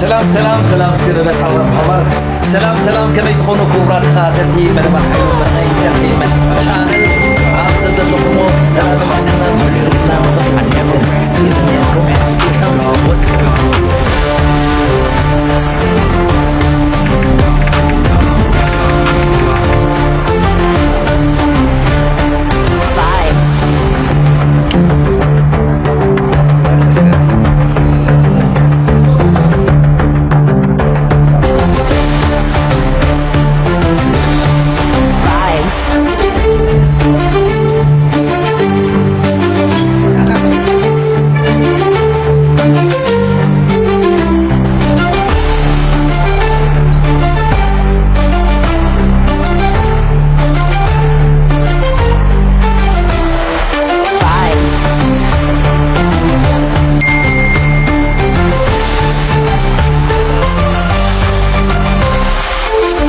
ሰላም ሰላም ሰላም፣ እስኪ ንበል ሓባር ብሓባር። ሰላም ሰላም፣ ከመይ ትኾኑ ክቡራት ተኸታተልቲ መደባት ሓይሉ ናይ ኢንተርቴይንመንት ቻነል? ኣብ ዘለኹሞ ሰላምን ጥዕናን ብልጽግናን ፍቕርን ሓስያትን ይምነየልኩም። Let's go.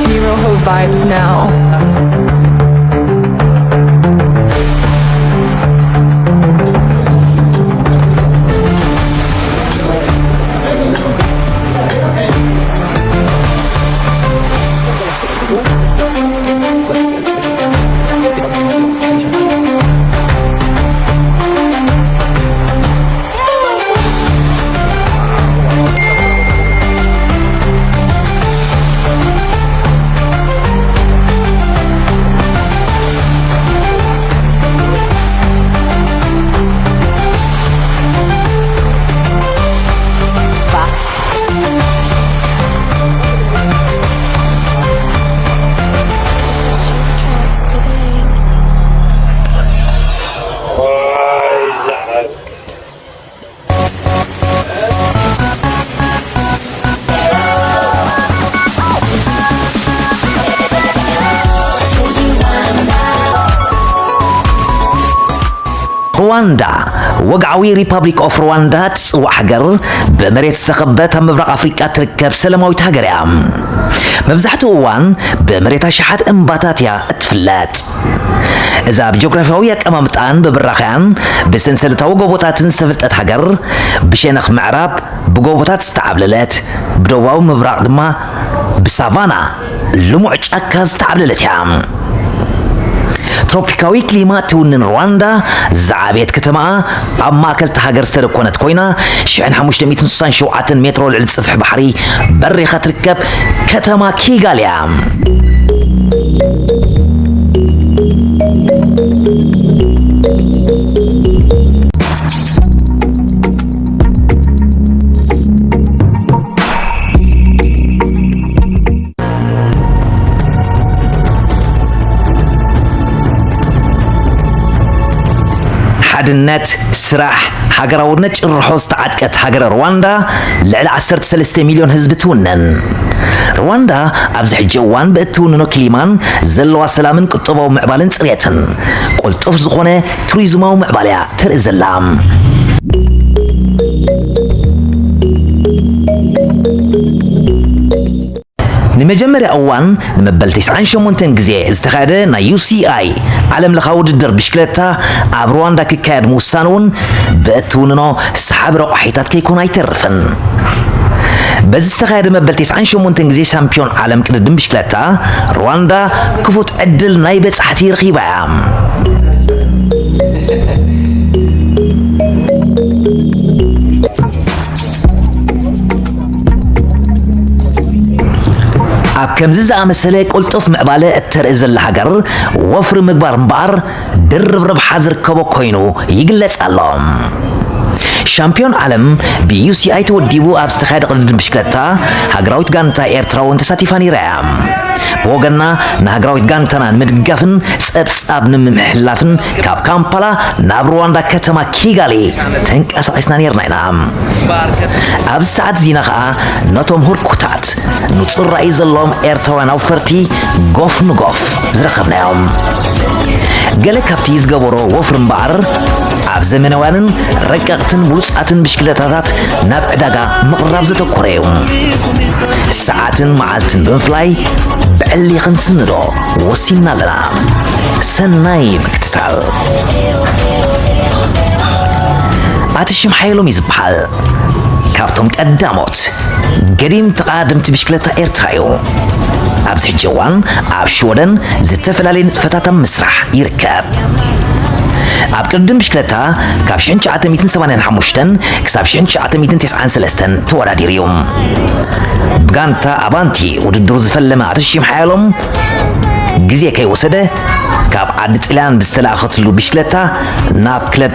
Miroho vibes now. ሩዋንዳ፣ ወግዓዊ ሪፓብሊክ ኦፍ ሩዋንዳ ትጽዋዕ ሃገር፣ ብመሬት ዝተኸበት ኣብ ምብራቕ ኣፍሪቃ ትርከብ ሰላማዊት ሃገር እያ። መብዛሕትኡ እዋን ብመሬት ኣሽሓት እምባታት እያ እትፍለጥ። እዛ ብጂኦግራፊያዊ ኣቀማምጣን ብብራኸያን ብሰንሰለታዊ ጎቦታትን ዝተፈልጠት ሃገር፣ ብሸነኽ ምዕራብ ብጎቦታት ዝተዓብለለት፣ ብደቡባዊ ምብራቕ ድማ ብሳቫና ልሙዕ ጫካ ዝተዓብለለት እያ። ትሮፒካዊ ክሊማ ትውንን ሩዋንዳ፣ ዝዓበየት ከተማኣ ኣብ ማእከል እታ ሃገር ዝተደኮነት ኮይና፣ ሽሕን ሓሙሽተ ሚእትን ስሳን ሸውዓተን ሜትሮ ልዕሊ ጽፍሒ ባሕሪ በሪኻ ትርከብ ከተማ ኪጋሊ እያ። ሓድነት፣ ስራሕ፣ ሃገራውነት ጭርሖ ዝተዓጥቀት ሃገረ ሩዋንዳ ልዕሊ ዓሰርተ ሰለስተ ሚልዮን ህዝቢ ትውንን። ሩዋንዳ ኣብዚ ሕጂ እዋን ብእትውንኖ ክሊማን ዘለዋ ሰላምን ቁጠባዊ ምዕባለን ጽሬትን ቅልጡፍ ዝኾነ ቱሪዝማዊ ምዕባለ እያ ተርኢ ዘላ። ንመጀመርያ እዋን ንመበል ተስዓን ሸሞንተን ግዜ ዝተኻየደ ናይ ዩ ሲ ኣይ ዓለም ለኻዊ ውድድር ብሽክለታ ኣብ ሩዋንዳ ክካየድ ምውሳኑ እውን ብእትውንኖ ሰሓቢ ረቋሒታት ከይኮነ ኣይተርፍን። በዚ ዝተኻየደ መበል ተስዓን ሸሞንተን ግዜ ሻምፒዮን ዓለም ቅድድም ብሽክለታ ሩዋንዳ ክፉት ዕድል ናይ በጻሕቲ ረኺባ እያ። ኣብ ከምዚ ዝኣመሰለ ቅልጡፍ ምዕባለ እተርኢ ዘላ ሃገር፣ ወፍሪ ምግባር እምበኣር ድርብ ረብሓ ዝርከቦ ኮይኑ ይግለጽ ኣሎ። ሻምፒዮን ዓለም ብ ዩ ሲ ኣይ ተወዲቡ ኣብ ዝተኻየደ ቅድድም ብሽክለታ፣ ሃገራዊት ጋንታ ኤርትራ እውን ተሳቲፋ ነይራ እያ። ብወገንና፣ ንሃገራዊት ጋንታና ንምድጋፍን ጸብጻብ ንምምሕልላፍን ካብ ካምፓላ ናብ ሩዋንዳ ከተማ ኪጋሊ ተንቀሳቒስና ነይርና ኢና። ኣብዚ ሰዓት እዚና ኸኣ ነቶም ህርኩታት ንጹር ራእይ ዘለዎም ኤርትራውያን ኣውፈርቲ ጎፍ ንጎፍ ዝረኸብናዮም። ገለ ካብቲ ዝገበሮ ወፍሪ እምበኣር፣ ኣብ ዘመናውያንን ረቀቕትን ብሉጻትን ብሽክለታታት ናብ ዕዳጋ ምቕራብ ዘተኮረ እዩ። ሰዓትን መዓልትን ብምፍላይ ብዕሊ ክንስንዶ ወሲንና ኣለና። ሰናይ ምክትታል። ኣቲ ሽም ሓየሎም እዩ ዝበሃል። ካብቶም ቀዳሞት ገዲም ተቓደምቲ ብሽክለታ ኤርትራ እዩ። ኣብዚ ሕጂ እዋን ኣብ ሽወደን ዝተፈላለየ ንጥፈታት ኣብ ምስራሕ ይርከብ። ኣብ ቅድድም ብሽክለታ ካብ ሽሕን ትሽዓተ ሚእትን ሰማንያን ሓሙሽተን ክሳብ ሽሕን ትሽዓተ ሚእትን ተስዓን ሰለስተን ተወዳዲሩ እዩ። ብጋንታ ኣቫንቲ ውድድሩ ዝፈለመ ኣተሺም ሓያሎም፣ ግዜ ከይወሰደ ካብ ዓዲ ጥልያን ብዝተላእኸትሉ ብሽክለታ ናብ ክለብ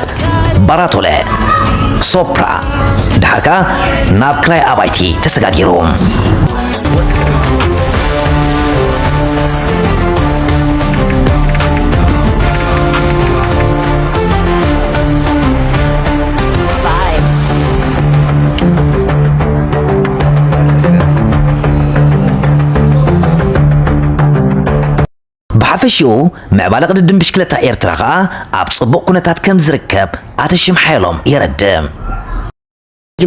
ባራቶለ፣ ሶፕራ፣ ድሓር ከኣ ናብ ክራይ ኣባይቲ ተሰጋጊሩ። ብሓፈሽኡ፣ ምዕባለ ቅድድም ብሽክለታ ኤርትራ ከኣ ኣብ ጽቡቕ ኩነታት ከም ዝርከብ ኣተሽም ሓየሎም የረድእ።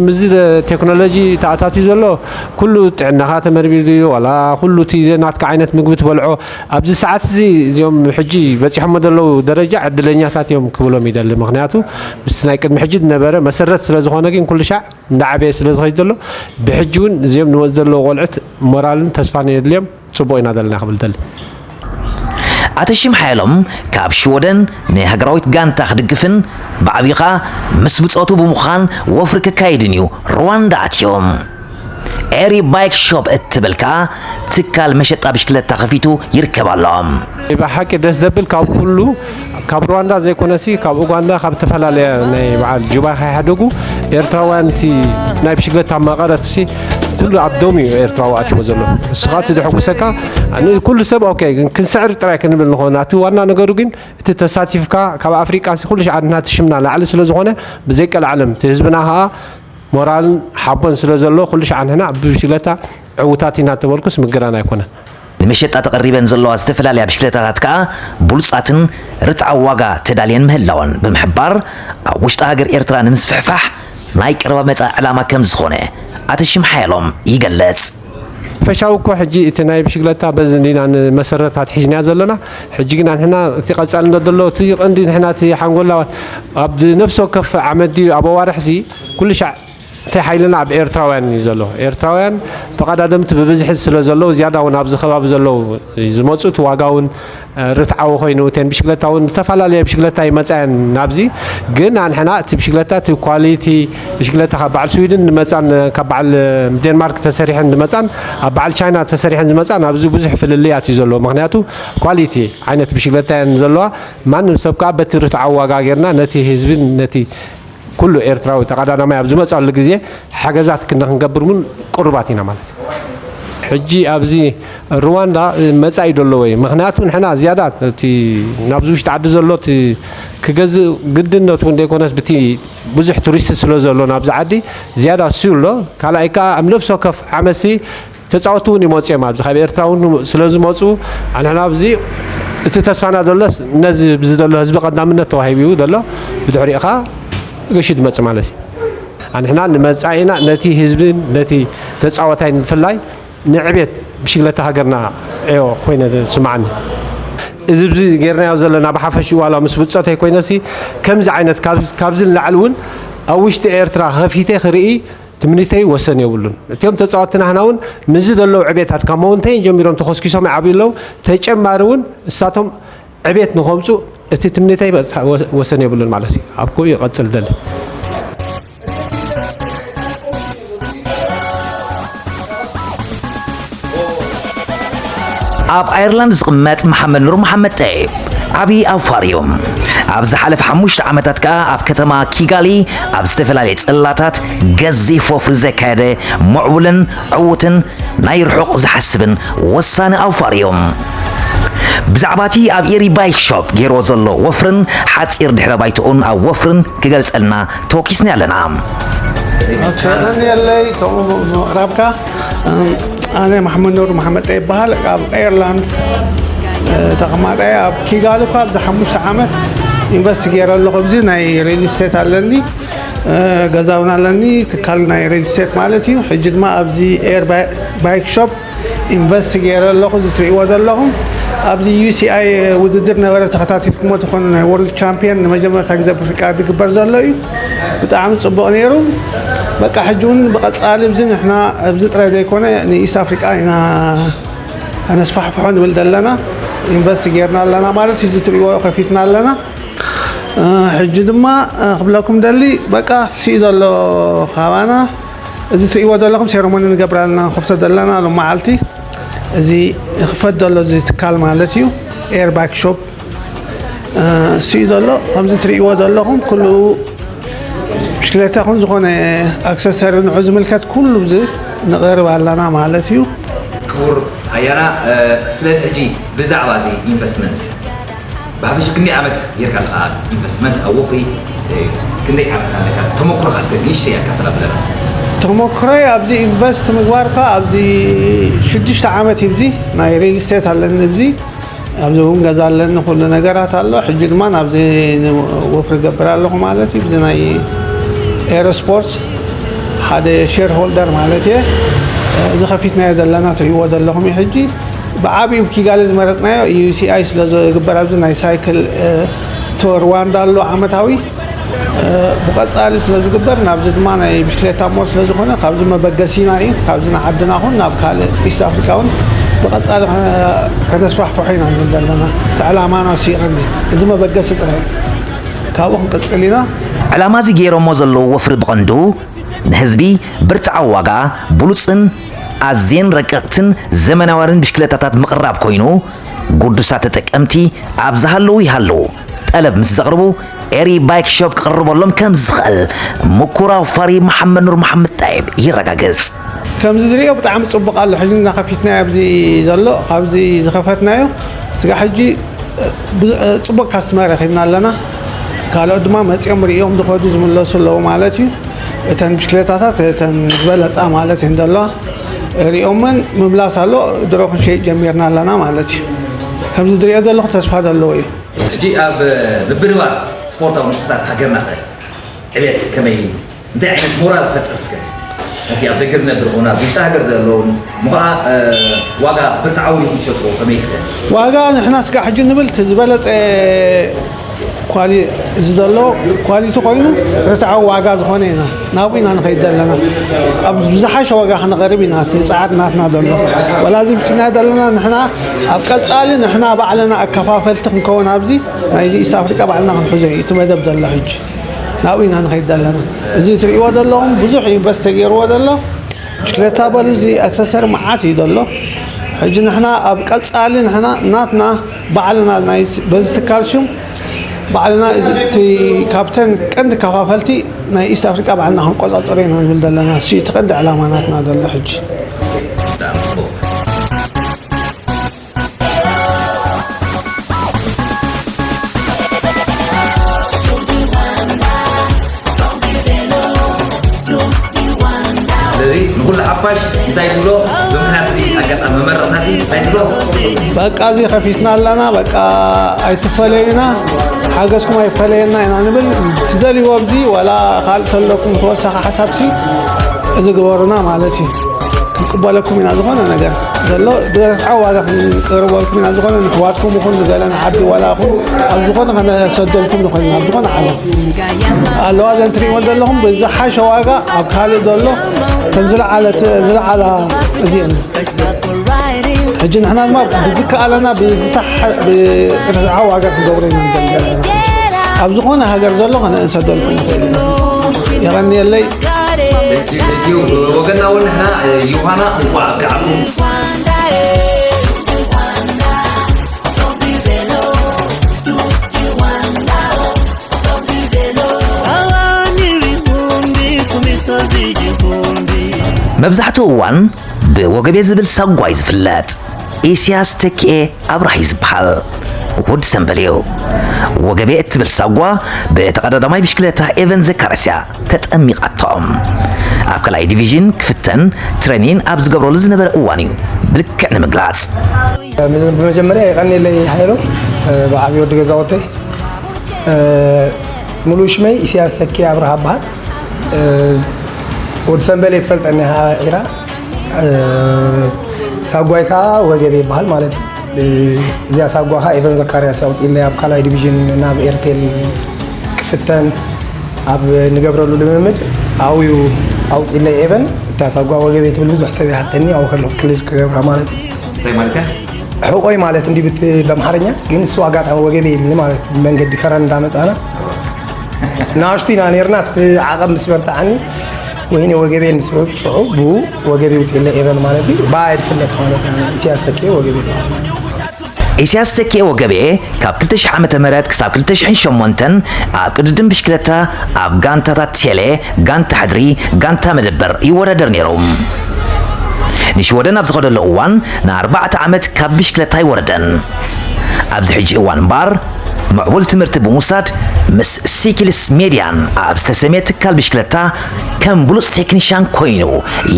ምስዚ ቴክኖሎጂ ተኣታትዩ ዘሎ ኩሉ ጥዕናኻ ተመርሚሩ እዩ፣ ዋላ ኩሉ እቲ ናትካ ዓይነት ምግቢ ትበልዖ ኣብዚ ሰዓት እዚ እዚኦም ሕጂ በፂሖሞ ዘለዉ ደረጃ ዕድለኛታት እዮም ክብሎም ይደሊ። ምክንያቱ ምስቲ ናይ ቅድሚ ሕጂ ዝነበረ መሰረት ስለ ዝኾነ ግን ኩሉ ሻዕ እንዳዓበየ ስለ ዝኸይድ ዘሎ ብሕጂ እውን እዚኦም ንመፁ ዘለዉ ቆልዑት ሞራልን ተስፋን የድልዮም። ጽቡቕ ኢና ዘለና ክብል ደሊ። ኣተሽም ሓየሎም ካብ ሽወደን ንሃገራዊት ጋንታ ክድግፍን ብዓብዩ ኸኣ ምስ ብጾቱ ብምዃን ወፍሪ ክካየድን እዩ ሩዋንዳ ኣትዮም። ኤሪ ባይክ ሾፕ እትብል ከኣ ትካል መሸጣ ብሽክለታ ከፊቱ ይርከብ ኣሎ። ብሓቂ ደስ ዘብል ካብ ኩሉ ካብ ሩዋንዳ ዘይኮነሲ ካብ ኡጋንዳ ካብ ዝተፈላለያ ናይ በዓል ጁባ ከይሓደጉ ኤርትራውያን እቲ ናይ ብሽግለታ መቐረት ሲ ኩሉ ኣብ ደም እዩ ኤርትራዊ ኣትዎ ዘሎ። ንስኻ እቲ ዘሐጉሰካ ኩሉ ሰብ ኦኬ ግን ክንስዕር ጥራይ ክንብል ንኾን። እቲ ዋና ነገሩ ግን እቲ ተሳቲፍካ ካብ ኣፍሪቃ ሲ ኩሉ ሻዕ ንሕና እቲ ሽምና ላዕሊ ስለ ዝኾነ ብዘይቀልዓለም እቲ ህዝብና ኸዓ ሞራልን ሓቦን ስለ ዘሎ ኩሉ ሻዕ ንሕና ብብሽግለታ ዕውታት ኢና ተበልኩስ ምግናን ኣይኮነን። ንመሸጣ ተቐሪበን ዘለዋ ዝተፈላለያ ብሽክለታታት ከኣ ብሉጻትን ርትዓዊ ዋጋ ተዳልየን ምህላወን ብምሕባር፣ ኣብ ውሽጢ ሃገር ኤርትራ ንምስፍሕፋሕ ናይ ቀረባ መጻኢ ዕላማ ከም ዝኾነ ኣተሽም ሓየሎም ይገልጽ። ፈሻዊ እኮ ሕጂ እቲ ናይ ብሽግለታ በዚ እንዲና ንመሰረታት ሒዝናያ ዘለና። ሕጂ ግና ንሕና እቲ ቀጻሊ እንዶ ዘሎ እቲ ቀንዲ ንሕና እቲ ሓንጎላ ኣብ ነፍሲ ወከፍ ዓመት ድዩ ኣብ ኣዋርሕሲ ኩሉ ሻዕ እቲ ሓይልና ኣብ ኤርትራውያን እዩ ዘሎ። ኤርትራውያን ተቐዳደምቲ ብብዝሒ ስለ ዘለዉ ዝያዳ እውን ኣብዚ ከባቢ ዘለዉ ዝመፁ እቲ ዋጋ እውን ርትዓዊ ኮይኑ እተን ብሽግለታ እውን ዝተፈላለየ ብሽግለታ ይመፃየን ናብዚ ግን ኣንሕና እቲ ብሽግለታ እቲ ኳሊቲ ብሽግለታ ካብ በዓል ስዊድን ዝመፃን ካብ በዓል ዴንማርክ ተሰሪሐን ዝመፃን ኣብ በዓል ቻይና ተሰሪሐን ዝመፃን ኣብዚ ብዙሕ ፍልልያት እዩ ዘለዎ። ምክንያቱ ኳሊቲ ዓይነት ብሽግለታ እየን ዘለዋ። ማንም ሰብ ከዓ በቲ ርትዓዊ ዋጋ ጌርና ነቲ ህዝብን ነቲ ኩሉ ኤርትራዊ ተቐዳዳማይ ኣብ ዝመፅኣሉ ግዜ ሓገዛት ክንደ ክንገብር እውን ቅሩባት ኢና ማለት እዩ። ሕጂ ኣብዚ ሩዋንዳ መፃኢ ዶ ኣለዎ እዩ። ምክንያቱ ንሕና ዝያዳ እቲ ናብዚ ውሽጢ ዓዲ ዘሎ እቲ ክገዝእ ግድነቱ እውን ዘይኮነስ ብቲ ብዙሕ ቱሪስት ስለ ዘሎ ናብዚ ዓዲ ዝያዳ እሱ ኣሎ። ካልኣይ ከዓ ኣብ ነብሲ ወከፍ ዓመትሲ ተፃወትቲ እውን ይመፁ እዮም። ኣብዚ ካብ ኤርትራ እውን ስለ ዝመፁ ኣንሕና ኣብዚ እቲ ተስፋና ዘሎስ ነዚ ብዚ ዘሎ ህዝቢ ቀዳምነት ተዋሂቡ እዩ ዘሎ። ብድሕሪኡ ከዓ ገሹ ዝመፅእ ማለት እዩ። ኣንሕና ንመፃኢና ነቲ ህዝብን ነቲ ተፃዋታይ ንፍላይ ንዕቤት ብሽግለታ ሃገርና እዮ ኮይነ ዝስምዓኒ። እዚ ብዚ ጌርናዮ ዘለና ብሓፈሽኡ ዋላ ምስ ብፆተይ ኮይነሲ ከምዚ ዓይነት ካብ- ካብዚ ንላዕሊ እውን ኣብ ውሽጢ ኤርትራ ከፊተ ክርኢ ትምኒተይ ወሰን የብሉን። እቲኦም ተፃወትቲ ናህና እውን ምስዚ ዘለዉ ዕቤታት ካብ ማውንተይን ጀሚሮም ተኾስኪሶም ይዓብዩ ኣለዉ። ተጨማሪ እውን እሳቶም ዕቤት ንኸምፁ እቲ ትምኒተይ በፅሓ- ወ- ወሰን የብሉን ማለት እዩ። ኣብ ከምኡ ይቐፅል ደሊ። ኣብ ኣየርላንድ ዝቕመጥ መሓመድ ኑር መሓመድ ጠይብ ዓብዪ ኣውፋር እዩ። ኣብ ዝሓለፈ ሓሙሽተ ዓመታት ከኣ ኣብ ከተማ ኪጋሊ ኣብ ዝተፈላለየ ጽላታት ገዚፍ ወፍሪ ዘካየደ ምዕቡልን ዕዉትን ናይ ርሑቕ ዝሓስብን ወሳኒ ኣውፋር እዩ። ብዛዕባ እቲ ኣብ ኤሪ ባይክ ሾፕ ገይርዎ ዘሎ ወፍርን ሓጺር ድሕረ ባይትኡን ኣብ ወፍርን ክገልጸልና ተወኪስና ኣለና። ቀንየለይ ከምኡ ምቕራብካ። ኣነ ማሕመድ ኑር ማሕመድ ይበሃል። ካብ ኤርላንድ ተቐማጣይ ኣብ ኪጋሊ እኳ ኣብዚ ሓሙሽተ ዓመት ኢንቨስት ገይረ ኣለኹ። ኣብዚ ናይ ሪል ስቴት ኣለኒ፣ ገዛ እውን ኣለኒ፣ ትካል ናይ ሪል ስቴት ማለት እዩ። ሕጂ ድማ ኣብዚ ኤር ባይክ ሾፕ ኢንቨስት ገይረ ኣለኹ። እዚ ትርእይዎ ዘለኹም ኣብዚ ዩ ሲ ኣይ ውድድር ነበረ፣ ተኸታቲልኩሞ ትኾኑ፣ ናይ ወርልድ ቻምፒየን ንመጀመርታ ግዜ ኣብ ኣፍሪቃ ዝግበር ዘሎ እዩ። ብጣዕሚ ጽቡቕ ነይሩ። በቃ ሕጂ እውን ብቐጻሊ እዚ ንሕና ኣብዚ ጥራይ ዘይኮነ ንኢስት ኣፍሪቃ ኢና ከነስፋሕፍሖ ንብል ዘለና። ኢንቨስት ጌርና ኣለና ማለት እዩ። እዚ ትሪእዎ ከፊትና ኣለና። ሕጂ ድማ ክብለኩም ደሊ በቃ ስዩ ዘሎ ካባና እዚ ትሪእዎ ዘለኹም ሴረሞኒ ንገብር ኣለና፣ ንኸፍቶ ዘለና ሎም መዓልቲ። እዚ ክፈት ዘሎ እዚ ትካል ማለት እዩ። ኤር ባይክ ሾፕ ስዩ ዘሎ ከምዚ ትሪእዎ ዘለኹም ኩሉ ብሽክሌታ ኹን ዝኾነ ኣክሰሰሪ ንዑ ዝምልከት ኩሉ እዚ ንቕርብ ኣለና ማለት እዩ። ክቡር ኣያና ስለዚ ሕጂ ብዛዕባ እዚ ኢንቨስትመንት ብሓፈሽ ክንደይ ዓመት ጌርካ ኣለካ ኣብ ኢንቨስትመንት ኣብ ወፍሪ? ክንደይ ዓመት ኣለካ? ተመክሮካ እስከ ንእሽተይ ኣካፍል ኣብለና። ተመክሮይ ኣብዚ ኢንቨስት ምግባርካ ኣብዚ ሽዱሽተ ዓመት እዩ። እዚ ናይ ሪል ስቴት ኣለኒ፣ እዚ ኣብዚ እውን ገዛ ኣለኒ፣ ኩሉ ነገራት ኣሎ። ሕጂ ድማ ናብዚ ወፍሪ ገብር ኣለኹ ማለት እዩ። እዚ ናይ ኤሮስፖርት ሓደ ሼር ሆልደር ማለት እየ። እዚ ከፊትናዮ ዘለና ትሪእዎ ዘለኹም እዩ። ሕጂ ብዓብዩ ኪጋሊ ዝመረፅናዮ ዩሲኣይ ስለ ዝግበር ኣብዚ ናይ ሳይክል ቱር ሩዋንዳ ኣሎ ዓመታዊ ብቐፃሊ ስለ ዝግበር ናብዚ ድማ ናይ ብሽክሌታ ሞ ስለ ዝኾነ ካብዚ መበገሲና እዩ። ካብዚ ንዓድና ኹን ናብ ካልእ ኢስት ኣፍሪካ እውን ብቐፃሊ ከነስፋሕፍሖ ኢና ንብል ዘለና። እቲ ዕላማና እሱ ይቐኒ እዚ መበገሲ ጥራይ ካብኡ ክንቅፅል ኢና። ዕላማ እዚ ገይሮሞ ዘለዉ ወፍሪ ብቐንዱ ንህዝቢ ብርትዓዊ ዋጋ ብሉፅን ኣዝየን ረቀቕትን ዘመናውያንን ብሽክለታታት ምቕራብ ኮይኑ፣ ግዱሳት ተጠቀምቲ ኣብ ዝሃለዉ ይሃለዉ ጠለብ ምስ ዘቕርቡ ኤሪ ባይክ ሾፕ ክቕርበሎም ከም ዝኽእል ምኩር ኣውፋሪ መሓመድ ኑር መሓመድ ጣይብ የረጋግጽ። ከምዚ ዝሪኦ ብጣዕሚ ጽቡቕ ኣሎ። ሕጂ ንሕና ከፊትና ኣብዚ ዘሎ ካብዚ ዝኸፈትናዮ ስጋዕ ሕጂ ጽቡቕ ካስትመር ረኺብና ኣለና። ካልኦት ድማ መጺኦም ሪኦም ዝኸዱ ዝምለሱ ኣለዉ ማለት እዩ። እተን ብሽክሌታታት እተን ዝበለጻ ማለት እየን ዘለዋ ሪኦመን ምምላስ ኣሎ። ድሮ ክንሸይጥ ጀሚርና ኣለና ማለት እዩ። ከምዚ ዝሪኦ ዘለኹ ተስፋ ዘለዎ እዩ። ሕጂ ኣብ ምብርባር ስፖርታዊ ንጥፈታት ሃገርና ኸ ዕብየት ከመይ እዩ? እንታይ ዓይነት ሞራል ይፈጥር እስከ? ነቲ ኣብ ደገ ዝነብር ኹን ኣብ ውሽጢ ሃገር ዘለውን እሞ ኸዓ ዋጋ ብርትዓዊ ዲኹም ትሸጥዎ ከመይ እስከ? ዋጋ ንሕና ስጋዕ ሕጂ ንብል እቲ ዝበለፀ ኳሊ እዚ ዘሎ ኳሊቲ ኮይኑ ርትዓዊ ዋጋ ዝኾነ ኢና ናብኡ ኢና ንኸይድ ዘለና። ኣብ ዝሓሸ ዋጋ ክነቕርብ ኢና እቲ ፃዕሪ ናትና ዘሎ። ወላ እዚ ምፅናዮ ዘለና ንሕና ኣብ ቀፃሊ ንሕና ባዕልና ኣከፋፈልቲ ክንከውን ኣብዚ ናይዚ ኢስት ኣፍሪቃ ባዕልና ክንሕዞ እዩ እቲ መደብ ዘሎ ሕጂ ናብኡ ኢና ንኸይድ ዘለና። እዚ ትሪእዎ ዘለኹም ብዙሕ ኢንቨስት ተገይርዎ ዘሎ ብሽክሌታ በሉ እዚ ኣክሰሰሪ መዓት እዩ ዘሎ። ሕጂ ንሕና ኣብ ቀፃሊ ንሕና ናትና ባዕልና ናይ በዚ ትካል ሽም ባዕልና እቲ ካብተን ቀንዲ ከፋፈልቲ ናይ ኢስት ኣፍሪቃ ባዕልና ክንቆፃፀሮ ኢና ንብል ዘለና። እሱ እቲ ቀንዲ ዕላማ ናትና ዘሎ ሕጂ። ስለዚ ንኹሉ ሓፋሽ እንታይ ትብሎ? ብምኽንያት እዚ ኣጋጣሚ መመረቕታቲ እንታይ ትብሎ? በቃ እዚ ከፊትና ኣለና በቃ ኣይትፈለዩና ሓገዝኩም ኣይፈለየና ኢና ንብል። ትደልይዎ ኣብዚ ዋላ ካልእ ተለኩም ተወሳኺ ሓሳብሲ እዚ ግበሩና ማለት እዩ። ክንቅበለኩም ኢና ዝኾነ ነገር ዘሎ ብረትዓዊ ዋጋ ክንቅርበልኩም ኢና ዝኾነ ንሕዋትኩም ይኹን ንገለ ንዓዲ ዋላ ይኹን ኣብ ዝኾነ ከነሰደልኩም ንኽእል ኢና ኣብ ዝኾነ ዓለም ኣለዋ ዘን ትሪእወን ዘለኹም ብዝሓሸ ዋጋ ኣብ ካልእ ዘሎ ተን ዝለዓለት ዝለዓላ እዚአን ሕጂ ንሕና ድማ ብዝከኣለና ብዝተሓ- ብርትዓዊ ዋጋ ክንገብሮ ኢና ንደሊ ዘለና ኣብ ዝኾነ ሃገር ዘሎ ከነእንሰደልኩም ንኽእል ኢና የቐንየለይ ወገና እውን ንሕና ዮሃና እንኳዕ ኣብቅዓኩም መብዛሕትኡ እዋን ብወገቤ ዝብል ሳጓ እዩ ዝፍለጥ። ኢስያስ ተኪኤ ኣብርሃ እዩ ዝበሃል። ወዲ ሰምበል እዩ። ወገቤ እትብል ሳጓ ብተቐዳዳማይ ብሽክለታ ኤቨን ዘካርያስ እያ ተጠሚቓቶም። ኣብ ካልኣይ ዲቪዥን ክፍተን ትሬኒን ኣብ ዝገብረሉ ዝነበረ እዋን እዩ ብልክዕ ንምግላጽ። ብመጀመርያ የቐንየለይ ሓይሎም ብዓብዪ ወዲ ገዛውተይ ሙሉእ ሽመይ ኢሳያስ ተኪ ኣብርሃ በሃል። ወዲ ሰንበሌ ትፈልጠኒ ኢኻ ዒራ። ሳጓይ ከዓ ወገቤ ይበሃል ማለት እዩ። እዚኣ ሳጓ ከዓ ኤቨን ዘካርያስ ኣውፅኢለይ ኣብ ካልኣይ ዲቪዥን ናብ ኤርቴል ክፍተን ኣብ ንገብረሉ ልምምድ ኣብኡ ኣውፂለይ ኤቨን፣ እታ ሳጓ ወገቤ ትብል ብዙሕ ሰብ ይሓተኒ፣ ኣብኡ ከለኹ ክሊር ክገብራ ማለት እዩ። እንታይ ማለት እያ? ሕቆይ ማለት እንዲ ብት በምሓርኛ፣ ግን እሱ ኣጋጣሚ ወገቤ ኢልኒ ማለት እዩ። መንገዲ ከረን እንዳመፃና ንኣሽቱ ኢና ነርና። እቲ ዓቐብ ምስ በርትዓኒ ወይኔ ወገቤ ምስ በልኩ ሽዑ ብኡ ወገቤ ውፅኢለ ኤቨን ማለት እዩ። ብኣየ ድፍለጥ ማለት እዩ። ኢሳያስ ተኪኤ ወገቤ። ኢሳያስ ተኪኤ ወገቤ ካብ ክልተ ሽሕ ዓመተ ምህረት ክሳብ ክልተ ሽሕን ሸሞንተን ኣብ ቅድድም ብሽክለታ ኣብ ጋንታታት ቴሌ፣ ጋንታ ሕድሪ፣ ጋንታ መደበር ይወዳደር ነይሩ። ንሽወደን ኣብ ዝኸደሉ እዋን ንኣርባዕተ ዓመት ካብ ብሽክለታ ኣይወረደን። ኣብዚ ሕጂ እዋን እምበኣር ምዕቡል ትምህርቲ ብምውሳድ ምስ ሲክልስ ሜድያን ኣብ ዝተሰምየ ትካል ብሽክለታ ከም ብሉፅ ቴክኒሻን ኮይኑ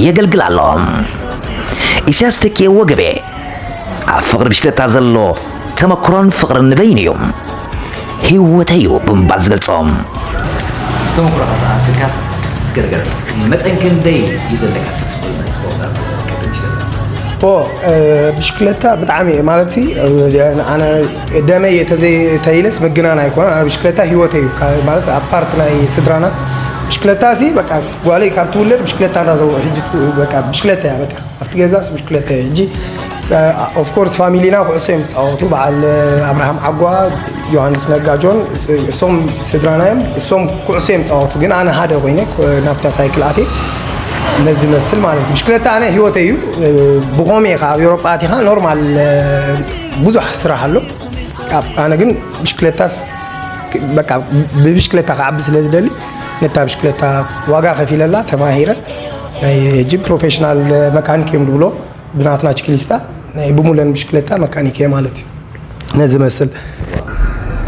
የገልግል ኣሎ። ኢሳያስ ተኪኤ ወገቤ ኣብ ፍቕሪ ብሽክለታ ዘሎ ተመክሮን ፍቕርን ንበይኑ እዩ። ህይወተይ እዩ ብምባል ዝገልጾ። ምስ ተመክሮኻ ተኣሳሲርካ እስከ ንገረና። መጠን ክንደይ እዩ ዘለካ እስከ ትኽእል ናይ ስፖርት ኣብ ቅድም ሽለታ? ኦ ብሽክለታ ብጣዕሚ ማለት ሲ ኣነ ደመይ ተዘይተይለስ ምግናን ኣይኮነን። ኣነ ብሽክለታ ህይወተይ እዩ። ካ- ማለት ኣብ ፓርት ናይ ስድራናስ ብሽክለታ ሲ በቃ ጓለይ ካብ ትውለድ ብሽክለታ እንዳዘው ሕጂ በቃ ብሽክለታ እያ በቃ ኣብቲ ገዛስ ብሽክለታ እየ። ሕጂ ኦፍኮርስ ፋሚሊና ኩዕሶ እዮም ዝፃወቱ። በዓል ኣብርሃም ዓጓ፣ ዮሃንስ ነጋ፣ ጆን እሶም ስድራና እዮም። እሶም ኩዕሶ እዮም ዝፃወቱ፣ ግን ኣነ ሓደ ኮይነ ናብታ ሳይክል ኣትየ ነዚ መስል ማለት እዩ። ብሽክለታ ኣነ ህይወተይ እዩ። ብኾሜ ኢኻ ኣብ ኤውሮጳ ኣቲኻ ኖርማል ብዙሕ ስራሕ ኣሎ። ኣብ- ኣነ ግን ብሽክለታስ በቃ ብብሽክለታ ክዓቢ ስለ ዝደሊ ነታ ብሽክለታ ዋጋ ከፊለላ ተማሂረ ናይ ሕጂ ፕሮፌሽናል መካኒክ እዮም ዝብሎ ብናትና ችክሊስታ ናይ ብሙለን ብሽክለታ መካኒክ እየ ማለት እዩ። ነዚ መስል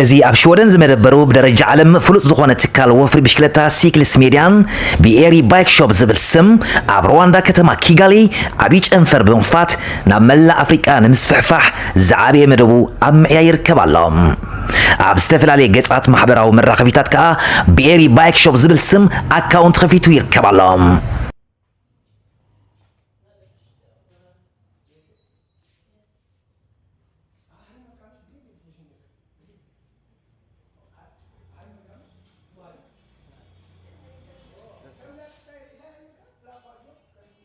እዚ ኣብ ሽወደን ዝመደበሩ ብደረጃ ዓለም ፍሉጥ ዝኾነ ትካል ወፍሪ ብሽክለታ ሲክልስ ሜድያን ብኤሪ ባይክ ሾፕ ዝብል ስም ኣብ ሩዋንዳ ከተማ ኪጋሊ ዓብዪ ጨንፈር ብምኽፋት ናብ መላእ ኣፍሪቃ ንምስፍሕፋሕ ዝዓበየ መደቡ ኣብ ምዕያይ ይርከብ ኣሎ። ኣብ ዝተፈላለየ ገጻት ማሕበራዊ መራኸቢታት ከኣ ብኤሪ ባይክ ሾፕ ዝብል ስም ኣካውንት ከፊቱ ይርከብ ኣሎ።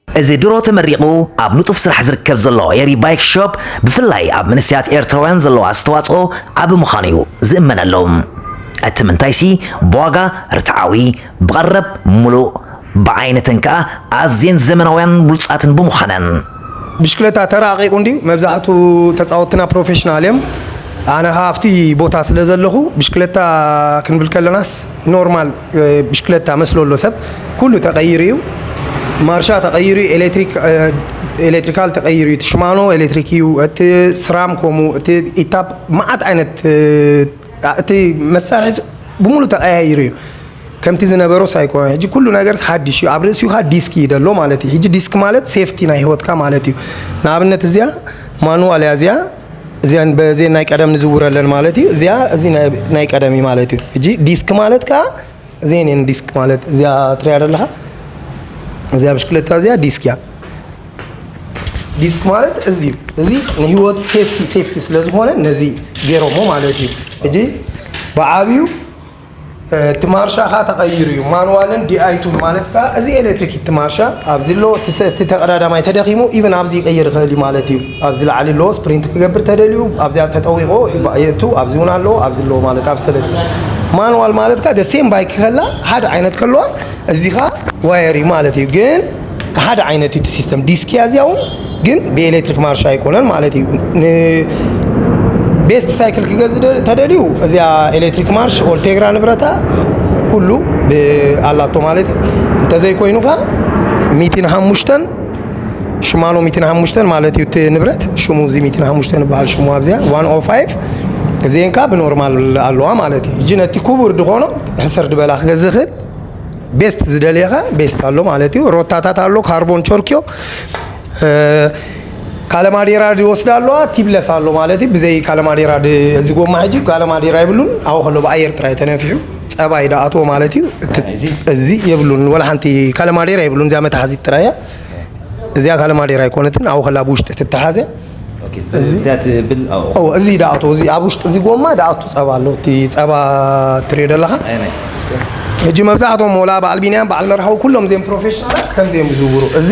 እዚ ድሮ ተመሪቑ ኣብ ንጡፍ ስራሕ ዝርከብ ዘሎ ኤሪ ባይክ ሾፕ ብፍላይ ኣብ መንእሰያት ኤርትራውያን ዘለዎ ኣስተዋፅኦ ዓቢ ምዃኑ እዩ ዝእመነሉ። እቲ ምንታይሲ ብዋጋ ርትዓዊ፣ ብቐረብ ሙሉእ፣ ብዓይነተን ከኣ ኣዝየን ዘመናውያን ብሉጻትን ብምዃነን። ብሽክለታ ተራቂቁ እንዲዩ መብዛሕቱ ተፃወትና ፕሮፌሽናል እዮም። ኣነ ሃፍቲ ቦታ ስለ ዘለኹ ብሽክለታ ክንብል ከለናስ ኖርማል ብሽክለታ መስሎ ኣሎ ሰብ ኩሉ ተቀይሩ እዩ። ማርሻ ተቀይሩ እዩ። ኤሌክትሪክ ኤሌክትሪካል ተቀይሩ እዩ። እቲ ሽማኖ ኤሌክትሪክ እዩ። እቲ ስራም ኮሙ እቲ ኢታፕ መዓት ዓይነት እቲ መሳርሒ ብሙሉ ተቀያይሩ እዩ። ከምቲ ዝነበሮስ ኣይኮነ ሕጂ ኩሉ ነገርስ ሓድሽ እዩ። ኣብ ርእሲኡ ካ ዲስክ እዩ ደሎ ማለት እዩ። ሕጂ ዲስክ ማለት ሴፍቲ ናይ ህይወትካ ማለት እዩ። ንኣብነት እዚኣ ማኑዋል እያ እዚኣ እዚኣን በዚ ናይ ቀደም ንዝውረለን ማለት እዩ። እዚኣ እዚ ናይ ቀደም እዩ ማለት እዩ። ሕጂ ዲስክ ማለት ከዓ እዚአን እየን ዲስክ ማለት እዚኣ ትሪያ ደለኻ እዚኣ ብሽክለታ እዚኣ ዲስክ እያ። ዲስክ ማለት እዚ እዩ። እዚ ንህይወት ሴፍቲ ሴፍቲ ስለ ዝኾነ ነዚ ገይሮሞ ማለት እዩ። ሕጂ ብዓብዩ እቲ ማርሻ ካ ተቐይሩ እዩ። ማኑዋልን ዲኣይቱን ማለት ካ እዚ ኤሌክትሪክ እቲ ማርሻ ኣብዚ ኣሎ እቲ ተቀዳዳማይ ተደኺሙ ኢቨን ኣብዚ ይቀይር ይኽእል እዩ ማለት እዩ። ኣብዚ ላዕሊ ኣሎ ስፕሪንት ክገብር ተደልዩ ኣብዚኣ ተጠዊቆ የእቱ ኣብዚ እውን ኣሎ ኣብዚ ኣሎ ማለት ኣብ ሰለስተ ማኑዋል ማለት ካ ሴም ባይክ ከላ ሓደ ዓይነት ከለዋ እዚ ካ ዋየር እዩ ማለት እዩ። ግን ሓደ ዓይነት እቲ ሲስተም ዲስክ እያ እዚኣ እውን ግን ብኤሌክትሪክ ማርሻ ኣይኮነን ማለት እዩ። ቤስት ሳይክል ክገዝ ተደልዩ እዚኣ ኤሌክትሪክ ማርሽ ኦልቴግራ ንብረታ ኩሉ ኣላቶ ማለት እዩ። እንተዘይኮይኑካ ሚቲን ሓሙሽተን ሽማኖ ሚቲን ሓሙሽተን ማለት እዩ እቲ ንብረት ሽሙ እዚ ሚቲን ሓሙሽተን ዝበሃል ሽሙ ኣብዚኣ ዋን ኦ ፋይቭ እዚአን ካ ብኖርማል ኣለዋ ማለት እዩ። እጂ ነቲ ክቡር ድኾኖ ሕስር ድበላ ክገዝእ ክእል ቤስት ዝደልየኻ ቤስት ኣሎ ማለት እዩ። ሮታታት ኣሎ ካርቦን ቸርኪዮ ካለማዴራ ዝወስድ ኣለዋ ቲብለስ ኣሎ ማለት እዩ። ብዘይ ካለማዴራ እዚ ጎማ ሕጂ ካለማዴራ የብሉን። ኣብኡ ከሎ ብኣየር ጥራይ ተነፊሑ ጸባይ ዳኣትዎ ማለት እዩ። እዚ የብሉን ወላ ሓንቲ ካለማዴራ የብሉን። እዚኣ መታሓዚት ጥራይ እያ። እዚኣ ካለማዴራ ኣይኮነትን። ኣብኡ ከላ ብውሽጢ ትተሓዘ እዚ ዳኣቶ እዚ ኣብ ውሽጢ እዚ ጎማ ዳኣቱ ጸባ ኣሎ። እቲ ጸባ ትሪኦ ደለኻ ሕጂ መብዛሕትኦም ወላ በዓል ቢንያም፣ በዓል መርሃዊ፣ ኩሎም እዚኦም ፕሮፌሽናላት ከምዚኦም ዝዝውሩ። እዚ፣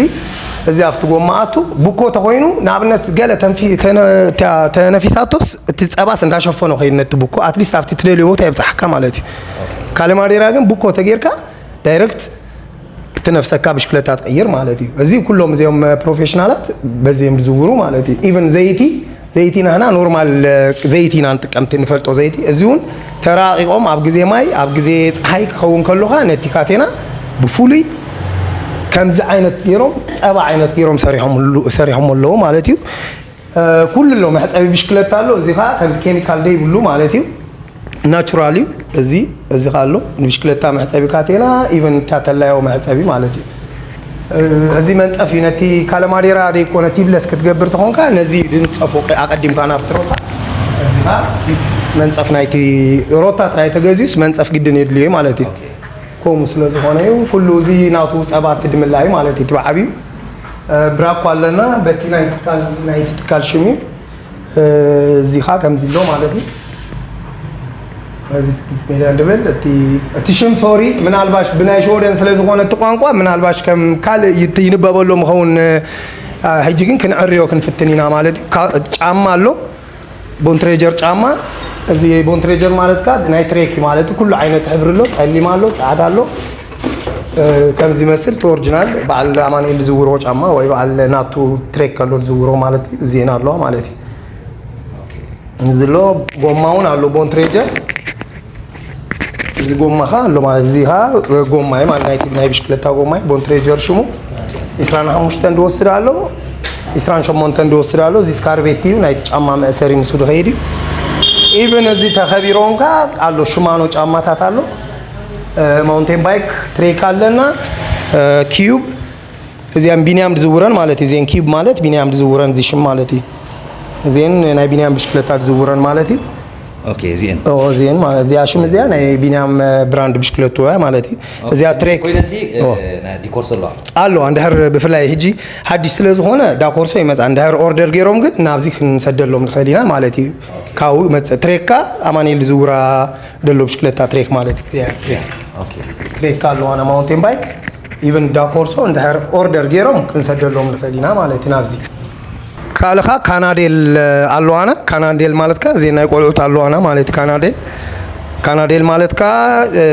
እዚ ኣብቲ ጎማ ኣቱ ቡኮ ተኾይኑ፣ ንኣብነት ገለ ተንፊ-፣ ተነ-፣ ተ-፣ ተነፊሳቶስ እቲ ጸባስ እንዳሸፈኖ ከይድ ነቲ ቡኮ፣ ኣትሊስት ኣብቲ ትደልዮ ቦታ የብጽሓካ ማለት እዩ። ካልእ ማዴራ ግን ቡኮ ተጌርካ ዳይረክት እቲ ነፍሰካ ብሽክለታ ትቕይር ማለት እዩ። እዚ ኩሎም እዚኦም ፕሮፌሽናላት በዚኦም ዝዝውሩ ማለት እዩ። ኢቨን ዘይቲ፣ ዘይቲ ናህና ኖርማል ዘይቲ ኢና ንጥቀምቲ፣ ንፈልጦ ዘይቲ። እዚ እውን ተራቂቆም ኣብ ግዜ ማይ፣ ኣብ ግዜ ፀሓይ ክኸውን ከሎኻ ነቲ ካቴና ብፍሉይ ከምዚ ዓይነት ገይሮም፣ ጸባ ዓይነት ገይሮም ሰሪሖምሉ-፣ ሰሪሖም ኣለዉ ማለት እዩ። እ፣ ኩሉ ኣሎ፣ መሕጸቢ ብሽክለታ ኣሎ። እዚ ኸኣ ከምዚ ኬሚካል ደይብሉ ማለት እዩ። ናቹራል እዩ። እዚ፣ እዚ ኸኣ ኣሎ፣ ንብሽክለታ መሕጸቢ ካቴና፣ ኢቨን እታ ተላዮ መሕጸቢ ማለት እዩ። እ፣ እዚ መንጸፍ እዩ። ነቲ ካለማዴራ ደይኮነ ቲብለስ ክትገብር ተኾንካ፣ ነዚ ድንጸፎ ኣቐዲምካ ናብቲ ሮታ። እዚ ኸኣ መንጸፍ ናይቲ ሮታ ጥራይ ተገዚኡስ መንጸፍ ግድን የድልዮ ማለት እዩ። ከምኡ ስለ ዝኾነ እዩ፣ ኩሉ እዚ ናቱ ጸባ ትድምላ እዩ ማለት እዩ። እቲ ብዓብዩ፣ እ፣ ብራኮ ኣለና፣ በቲ ናይ ትካል፣ ናይቲ ትካል ሽም እዩ። እ፣ እዚ ኸኣ ከምዚ ኣሎ ማለት እዩ። እዚ ስኪፕ ሜድያ ንብል። እቲ፣ እቲ ሽም ሶሪ፣ ምናልባሽ ብናይ ሽወደን ስለ ዝኾነ እቲ ቋንቋ፣ ምናልባሽ ከም ካልእ ይት-፣ ይንበበሎ ምኸውን፣ እ፣ ሕጂ ግን ክንዕርዮ ክንፍትን ኢና ማለት እዩ። ካ-፣ ጫማ ኣሎ። ቦንትሬጀር ጫማ፣ እዚ ቦንትሬጀር ማለት ከኣ ናይ ትሬክ እዩ ማለት እዩ። ኩሉ ዓይነት ሕብሪ ኣሎ፣ ጸሊም ኣሎ፣ ጻዕዳ ኣሎ። እ፣ ከምዚ ይመስል እቲ ኦሪጂናል በዓል ኣማኑኤል ዝዝውሮ ጫማ ወይ በዓል ናቱ ትሬክ ከሎ ዝዝውሮ ማለት እዩ። እዚኤን ኣለዋ ማለት እዩ። እዚ ኣሎ፣ ጎማ እውን ኣሎ፣ ቦንትሬጀር። እዚ ጎማ ኸኣ ኣሎ ማለት፣ እዚ ኸኣ ጎማ እዩ ማለት፣ ናይቲ ናይ ብሽክለታ ጎማ እዩ። ቦንትሬጀር ሽሙ ዒስራን ሓሙሽተን ዝወስድ ኣሎ፣ ዒስራን ሸሞንተን ዝወስድ ኣሎ። እዚ ስካርቤት እዩ፣ ናይቲ ጫማ መእሰሪ ምስኡ ዝኸይድ እዩ። ኢቨን እዚ ተኸቢሮም ከኣ ኣሎ፣ ሽማኖ ጫማታት ኣሎ። እ፣ ማውንቴን ባይክ ትሬክ ኣለና፣ እ፣ ኪዩብ፣ እዚኣን ቢንያም ዝዝውረን ማለት እዩ። እዚአን ኪዩብ ማለት ቢንያም ዝዝውረን፣ እዚ ሽም ማለት እዩ። እዚአን ናይ ቢንያም ብሽክለታ ዝዝውረን ማለት እዩ። ኦኬ፣ እዚአን። ኦ፣ እዚአን ማለት፣ እዚኣ ሽም እዚኣ ናይ ቢንያም፣ እ፣ ብራንድ ብሽክለቱ እያ ማለት እዩ። ኦኬ። እዚኣ ትሬክ ኮይነ እዚ፣ እ፣ ኦ። ናይ ዲኮር ሰለዋ። ኣሎ፣ እንድሕር ብፍላይ ሕጂ ሓድሽ ስለ ዝኾነ ዳኮርሶ ይመጽኣ። እንድሕር ኦርደር ገይሮም ግን ናብዚ ክንሰደሎም ንኽእል ኢና ማለት እዩ። ካብኡ መጽእ ትሬካ ኣማኑኤል ዝዝውራ ደሎ ብሽክለታ ትሬክ ማለት እዩ። እዚኣ ትሬክ። ኦኬ። ትሬካ ኣለዋና ማውንቴን ባይክ፣ ኢቨን ዳኮርሶ እንድሕር ኦርደር ገይሮም ክንሰደሎም ንኽእል ኢና ማለት እዩ ናብዚ። ካልኻ ካናዴል፣ እ፣ ኣለዋና። ካናዴል ማለትካ እዚ ናይ ቆልዑት ኣለዋና ማለት እዩ። ካናዴል፣ ካናዴል ማለትካ፣ እ፣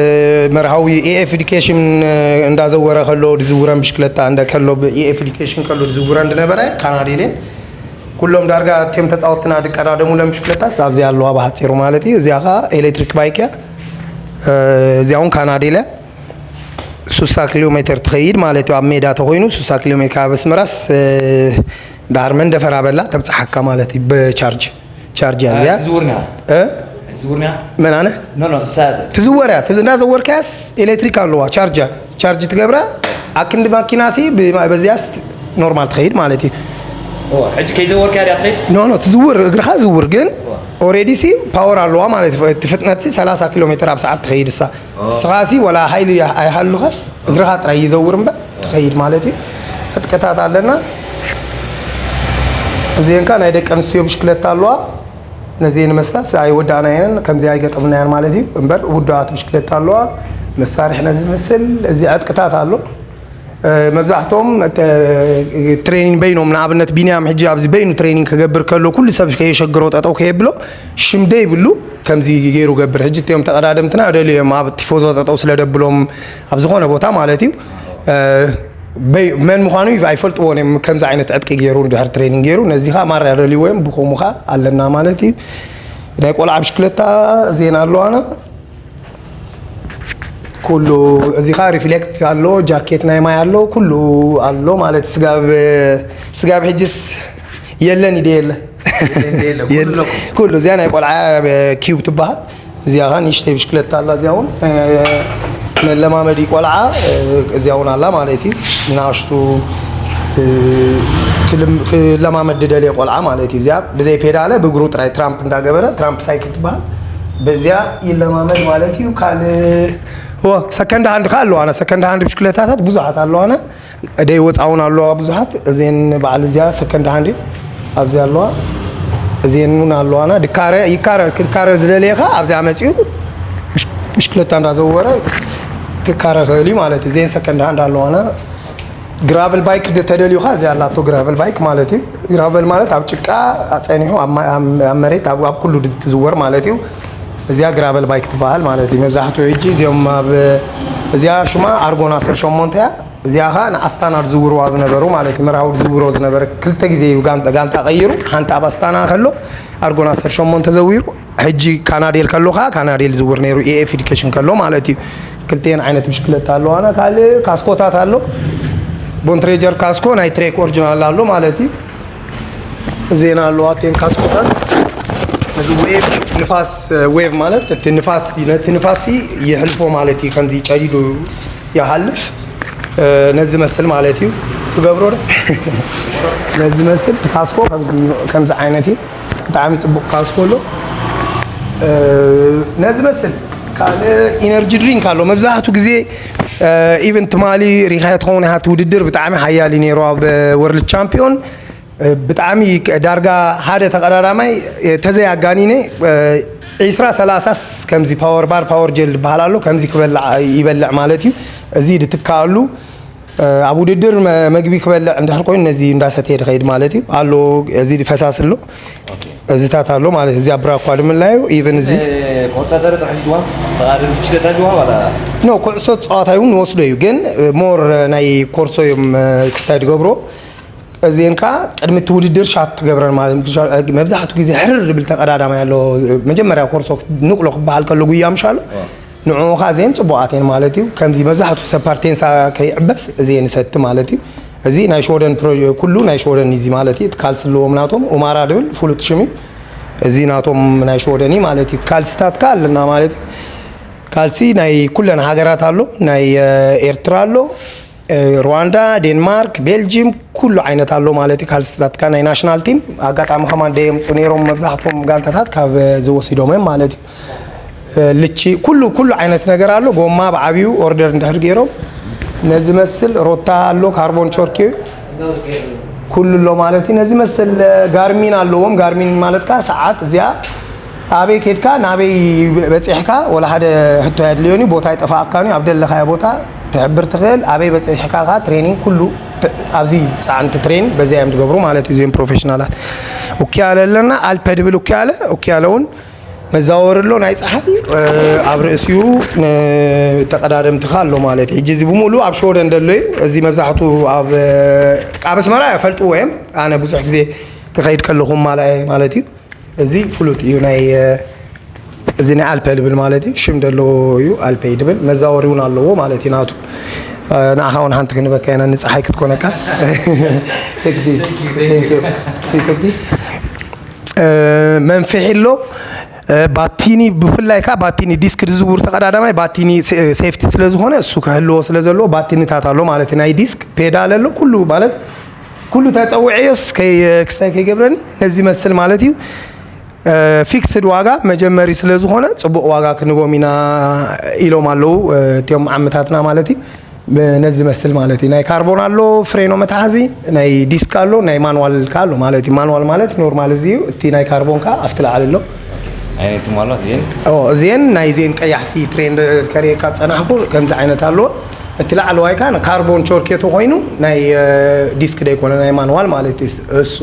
መርሃዊ ኤኤፍ ኤዱኬሽን፣ እ፣ እንዳዘወረ ከሎ ዝዝውረን ብሽክለታ እንደ ከሎ ብ-፣ ኤኤፍ ኤዱኬሽን ከሎ ዝዝውረን ዝነበረ ካናዴል እየን። ኩሎም ዳርጋ እቲኦም ተጻወትና ዝቀዳደሙለን ብሽክለታስ ኣብዚኣ ኣለዋ ብሓጺሩ ማለት እዩ። እዚኣ ኸኣ ኤሌክትሪክ ባይክ እያ። እ፣ እዚኣ እውን ካናዴል እያ። ሱሳ ኪሎ ሜትር ትኸይድ ማለት እዩ። ኣብ ሜዳ ተኾይኑ ሱሳ ኪሎ ሜትር ካብ ኣስመራስ፣ እ፣ ዳር መንደፈራ በላ ተብጽሓካ ማለት እዩ። ብቻርጅ፣ ቻርጅ እያ እዚኣ። ትዝውርና? እ? ትዝውርና? መን ኣነ? ኖ፣ ኖ፣ እሳ ትዝወር እያ። ትዝ-፣ እንዳዘወርካያስ ኤሌክትሪክ ኣለዋ፣ ቻርጅ እያ። ቻርጅ ትገብራ፣ ኣክንዲ ማኪናሲ ብ-፣ በዚያስ ኖርማል ትኸይድ ማለት እዩ። ኦ፣ ሕጂ ከይዘወርካያ ድያ ትኸይድ? ኖ፣ ኖ፣ ትዝውር፣ እግርኻ ዝውር፣ ግን ኦ። ኦሬዲ ሲ ፓወር ኣለዋ ማለት እዩ። እቲ ፍጥነት ሲ ሰላሳ ኪሎ ሜትር ኣብ ሰዓት ትኸይድ እሳ። ኦ። እስኻ ሲ ወላ ሓይሊ ኣይሃሉኻስ፣ እግርኻ ጥራይ ይዘውር እምበር ትኸይድ ማለት እዩ። ዕጥቅታት ኣለና። እዚአን ከኣ ናይ ደቂ ኣንስትዮ ብሽክለታ ኣለዋ። ነዚአን መስላስ ኣይወዳእናየን፣ ከምዚ ኣይገጠምናየን ማለት እዩ። እምበር ውዱኣት ብሽክለታ ኣለዋ። መሳርሒ ነዚ ዝመስል፣ እዚ ዕጥቅታት ኣሎ። እ፣ መብዛሕትኦም ተ-፣ ትሬኒንግ በይኖም፣ ንኣብነት ቢንያም ሕጂ ኣብዚ በይኑ ትሬኒንግ ክገብር ከሎ ኩሉ ሰብ ከየሸግሮ ጠጠው ከየብሎ ሽም ደይብሉ ከምዚ ገይሩ ገብር። ሕጂ እቲኦም ተቐዳደምትና ደልዮም ኣብ ቲፎዞ ጠጠው ስለ ደብሎም ኣብ ዝኾነ ቦታ ማለት እዩ። እ፣ በይ-፣ መን ምዃኑ ይፍ-፣ ኣይፈልጥዎን እዮም። ከምዚ ዓይነት ዕጥቂ ገይሩ እንድሕር ትሬኒንግ ገይሩ ነዚ ኸኣ ማራ ደልይዎ እዮም። ብከምኡ ኸኣ ኣለና ማለት እዩ። ናይ ቆልዓ ብሽክለታ እዚአን ኣለዋና። ኩሉ እዚ ኸኣ ሪፍሌክት ኣሎ፣ ጃኬት ናይ ማይ ኣሎ፣ ኩሉ ኣሎ ማለት ስጋብ፣ ስጋብ ሕጅስ የለን ኢደ የለ። የለን፣ የለን፣ የለ። ኩሉ ኣለኩም። ኩሉ እዚኣ ናይ ቆልዓ ኪዩብ ትበሃል። እዚኣ ኸኣ ንእሽተይ ብሽክለታ ኣላ፣ እዚኣ እውን፣ እ፣ መለማመዲ ቆልዓ፣ እ፣ እዚኣ እውን ኣላ ማለት እዩ። ንኣሽቱ፣ እ፣ ክልም-፣ ክለማመድ ዝደልየ ቆልዓ ማለት እዩ። እዚኣ ብዘይ ፔዳለ ብእግሩ ጥራይ ትራምፕ እንዳገበረ፣ ትራምፕ ሳይክል ትበሃል። በዚኣ ይለማመድ ማለት እዩ። ካልእ፣ ዎ፣ ሰከንድ ሃንድ ኸኣ ኣለዋና። ሰከንድ ሃንድ ብሽክለታታት ብዙሓት ኣለዋና። ደይ ወፃ እውን ኣለዋ ብዙሓት። እዚን በዓል እዚኣ ሰከንድ ሃንድ እዩ። ኣብዚ ኣለዋ። እዚን እውን ኣለዋና። ድካረ፣ ይካረ፣ ክካረ ዝደለየ ኸኣ ኣብዚኣ መፂኡ ብሽ-፣ ብሽክለታ እንዳዘወረ ክካረ ክእል እዩ ማለት እዩ። ዜን ሰከንድ ሃንድ ኣለዋና። ግራቨል ባይክ ድ-፣ ተደልዩኻ እዚኣ ኣላቶ ግራቨል ባይክ ማለት እዩ። ግራቨል ማለት ኣብ ጭቃ ጸኒሑ ኣብ ማ-፣ ኣብ፣ ኣብ መሬት ኣብ፣ ኣብ ኩሉ ድ-፣ ትዝወር ማለት እዩ። እዚኣ ግራቨል ባይክ ትበሃል ማለት እዩ። መብዛሕትኡ ሕጂ እዚኦም ኣብ፣ እዚኣ ሽማ ኣርጎን ዓሰርተ ሸሞንተ እያ። እዚኣ ኸኣ ንኣስታና ዝዝውርዋ ዝነበሩ ማለት እዩ። መርሃዊ ዝዝውሮ ዝነበረ ክልተ ግዜ እዩ ጋንጣ፣ ጋንጣ ቀይሩ። ሓንቲ ኣብ ኣስታና ከሎ ኣርጎን ዓሰርተ ሸሞንተ ዘዊሩ። ሕጂ ካናዴል ከሎ ኸዓ ካናዴል ዝውር ነይሩ፣ ኤኤፍ ኤዱኬሽን ከሎ ማለት እዩ። ክልቴን ዓይነት ብሽክለታ ኣለዋና። ካልእ ካስኮታት ኣሎ። ቦንትሬጀር ካስኮ ናይ ትሬክ ኦሪጂናል ኣሎ ማለት እዩ። እዜና ኣለዋ እቴን ካስኮታት። እዚ ዌቭ ንፋስ፣ ዌቭ ማለት እቲ ንፋስ፣ ነቲ ንፋስ ይሕልፎ ማለት እዩ። ከምዚ ጨዲዱ ይሃልፍ። እ፣ ነዚ መስል ማለት እዩ። ክገብሮ ዶ? ነዚ መስል ካስኮ ከምዚ፣ ከምዚ ዓይነት እዩ። ብጣዕሚ ጽቡቕ ካስኮ ኣሎ። እ፣ ነዚ መስል ካልእ ኢነርጂ ድሪንክ ኣሎ። መብዛሕትኡ ግዜ፣ እ፣ ኢቨን ትማሊ ሪኻዮ ትኸውን ኢኻ፣ እቲ ውድድር ብጣዕሚ ሓያል እዩ ነይሩ ኣብ ወርልድ ቻምፒዮን። እ፣ ብጣዕሚ ዳርጋ ሓደ ተቐዳዳማይ፣ እ፣ ተዘይኣጋኒነ፣ እ፣ ዒስራ ሰላሳስ ከምዚ ፓወር ባር፣ ፓወር ጀል ዝበሃል ኣሎ፣ ከምዚ ክበልዕ ይበልዕ ማለት እዩ። እዚ ድትካኣሉ፣ እ፣ ኣብ ውድድር መ-፣ መግቢ ክበልዕ እንድሕር ኮይኑ ነዚ እንዳሰተየ ድኸይድ ማለት እዩ። ኣሎ፣ እዚ ፈሳሲ ኣሎ፣ ኦኬ። እዚታት ኣሎ ማለት እዚ ኣብ ብራኳ ድምላዩ፣ ኢቨን እዚ እ፣ ቆጸተረ ጥራሕ ድዋ፣ ተቓደም ብሽክለታ ድዋ ዋላ? ኖ፣ ኩዕሶ ጸዋታ እውን ንወስዶ እዩ፣ ግን ሞር ናይ ኮርሶ እዮም፣ እ፣ ክስታይ ድገብሮ። እዚኤን ከዓ ቅድሚ እቲ ውድድር ሻት ትገብረን ማለት እዩ። መብዛሕትኡ ግዜ ሕርር ዝብል ተቐዳዳማይ ኣሎ። መጀመርያ ኮርሶ ንቕሎ ክበሃል ከሎ ጉያ ምሻሎ፣ ዋ። ንዕኡ ከዓ እዚኤን ጽቡቓት እየን ማለት እዩ። ከምዚ መብዛሕትኡ ሰብ ፓርቴንሳ ከይዕበስ እዚኤን ይሰቲ ማለት እዩ። እዚ ናይ ሽወደን ፕሮጀ-፣ ኩሉ ናይ ሽወደን እዩ እዚ ማለት እዩ። እቲ ካልሲ ኣለዎም ናቶም፣ ኡማራ ድብል ፍሉጥ ሽም እዩ። እዚ ናቶም ናይ ሽወደን እዩ ማለት እዩ። ካልሲታት ከዓ ኣለና ማለት እዩ። ካልሲ ናይ ኩለን ሃገራት ኣሎ፣ ናይ፣ እ፣ ኤርትራ ኣሎ፣ እ፣ ሩዋንዳ፣ ዴንማርክ፣ ቤልጂም፣ ኩሉ ዓይነት ኣሎ ማለት እዩ። ካልሲታትካ ናይ ናሽናል ቲም ኣጋጣሚ ከማን ደየምፁ ነይሮም መብዛሕትኦም ጋንታታት ካብ ዝወሲዶም እዮም ማለት እዩ። እ፣ ልቺ ኩሉ፣ ኩሉ ዓይነት ነገር ኣሎ። ጎማ ብዓብዩ ኦርደር እንድሕር ገይሮም ነዚ መስል ሮታ ኣሎ፣ ካርቦን ቾርኪ ኩሉ ኣሎ ማለት እዩ። ነዚ መስል ጋርሚን ኣለዎም። ጋርሚን ማለት ከዓ ሰዓት እዚኣ ኣበይ ኬድካ ናበይ በፂሕካ ወላ ሓደ ሕቶ ኣየድልዮን እዩ። ቦታ ኣይጠፋእካን እዩ። ኣብ ደለኻዮ ቦታ ትሕብር ትኽእል። ኣበይ በፂሕካ ከዓ ትሬኒንግ ኩሉ ተ-፣ ኣብዚ ፀዓንቲ ትሬን በዚኣ እዮም ዝገብሩ ማለት እዩ። እዚኦም ፕሮፌሽናላት። ኡኪያለ ኣለና። ኣልፐ ድብል ኡኪያለ፣ ኡኪያለ እውን መዛወሪ ኣሎ ናይ ፀሓይ፣ እ፣ ኣብ ርእሲኡ ንተቐዳደምትኻ ኣሎ ማለት እዩ። ሕጂ እዚ ብምሉእ ኣብ ሽወደን ዘሎ እዩ። እዚ መብዛሕትኡ ኣብ፣ እ፣ ኣብ ኣስመራ ይፈልጥዎ እዮም። ኣነ ብዙሕ ግዜ ክኸይድ ከለኹ ማላየ ማለት እዩ። እዚ ፍሉጥ እዩ። ናይ፣ እ፣ እዚ ናይ ኣልፐ ድብል ማለት እዩ። ሽም ዘለዎ እዩ፣ ኣልፐ ድብል። መዛወሪ እውን ኣለዎ ማለት እዩ ናቱ። እ፣ ንዓኻ እውን ሓንቲ ክንበካ ኢና፣ ንፀሓይ ክትኮነካ። Take this. Thank you. Take this. እ፣ መንፍሒ ኣሎ። እ፣ ባቲኒ ብፍላይ ከኣ ባቲኒ ዲስክ ዝዝውር ተቐዳዳማይ ባቲኒ ሴ-፣ ሴፍቲ ስለ ዝኾነ እሱ ክህልዎ ስለ ዘለዎ ባቲኒታት ኣሎ ማለት እዩ። ናይ ዲስክ ፔዳል ኣሎ፣ ኩሉ ማለት ኩሉ ተጸውዐዮስ ከይ-፣ ክስታይ ከይገብረኒ ነዚ መስል ማለት እዩ። እ፣ ፊክስድ ዋጋ መጀመሪ ስለ ዝኾነ ጽቡቕ ዋጋ ክንቦም ኢና ኢሎም ኣለዉ፣ እ፣ እቲኦም ዓምታትና ማለት እዩ። ነዚ መስል ማለት እዩ። ናይ ካርቦን ኣሎ፣ ፍሬኖ መትሓዚ፣ ናይ ዲስክ ኣሎ፣ ናይ ማንዋል ከ ኣሎ ማለት እዩ። ማንዋል ማለት ኖርማል እዚ እዩ። እቲ ናይ ካርቦን ከ ኣብቲ ላዕሊ ኣሎ። ዓይነት ማንዋል እዚኤን? ኦ፣ እዚኤን ናይ እዚኤን ቀያሕቲ ትሬንድ ከርእየካ ጸናሕኩ፣ ከምዚ ዓይነት ኣሎ። እቲ ላዕለዋይ ከ ካርቦን ቾርኬቶ ኮይኑ ናይ፣ እ፣ ዲስክ ደይኮነ ናይ ማንዋል ማለት እዩ እሱ።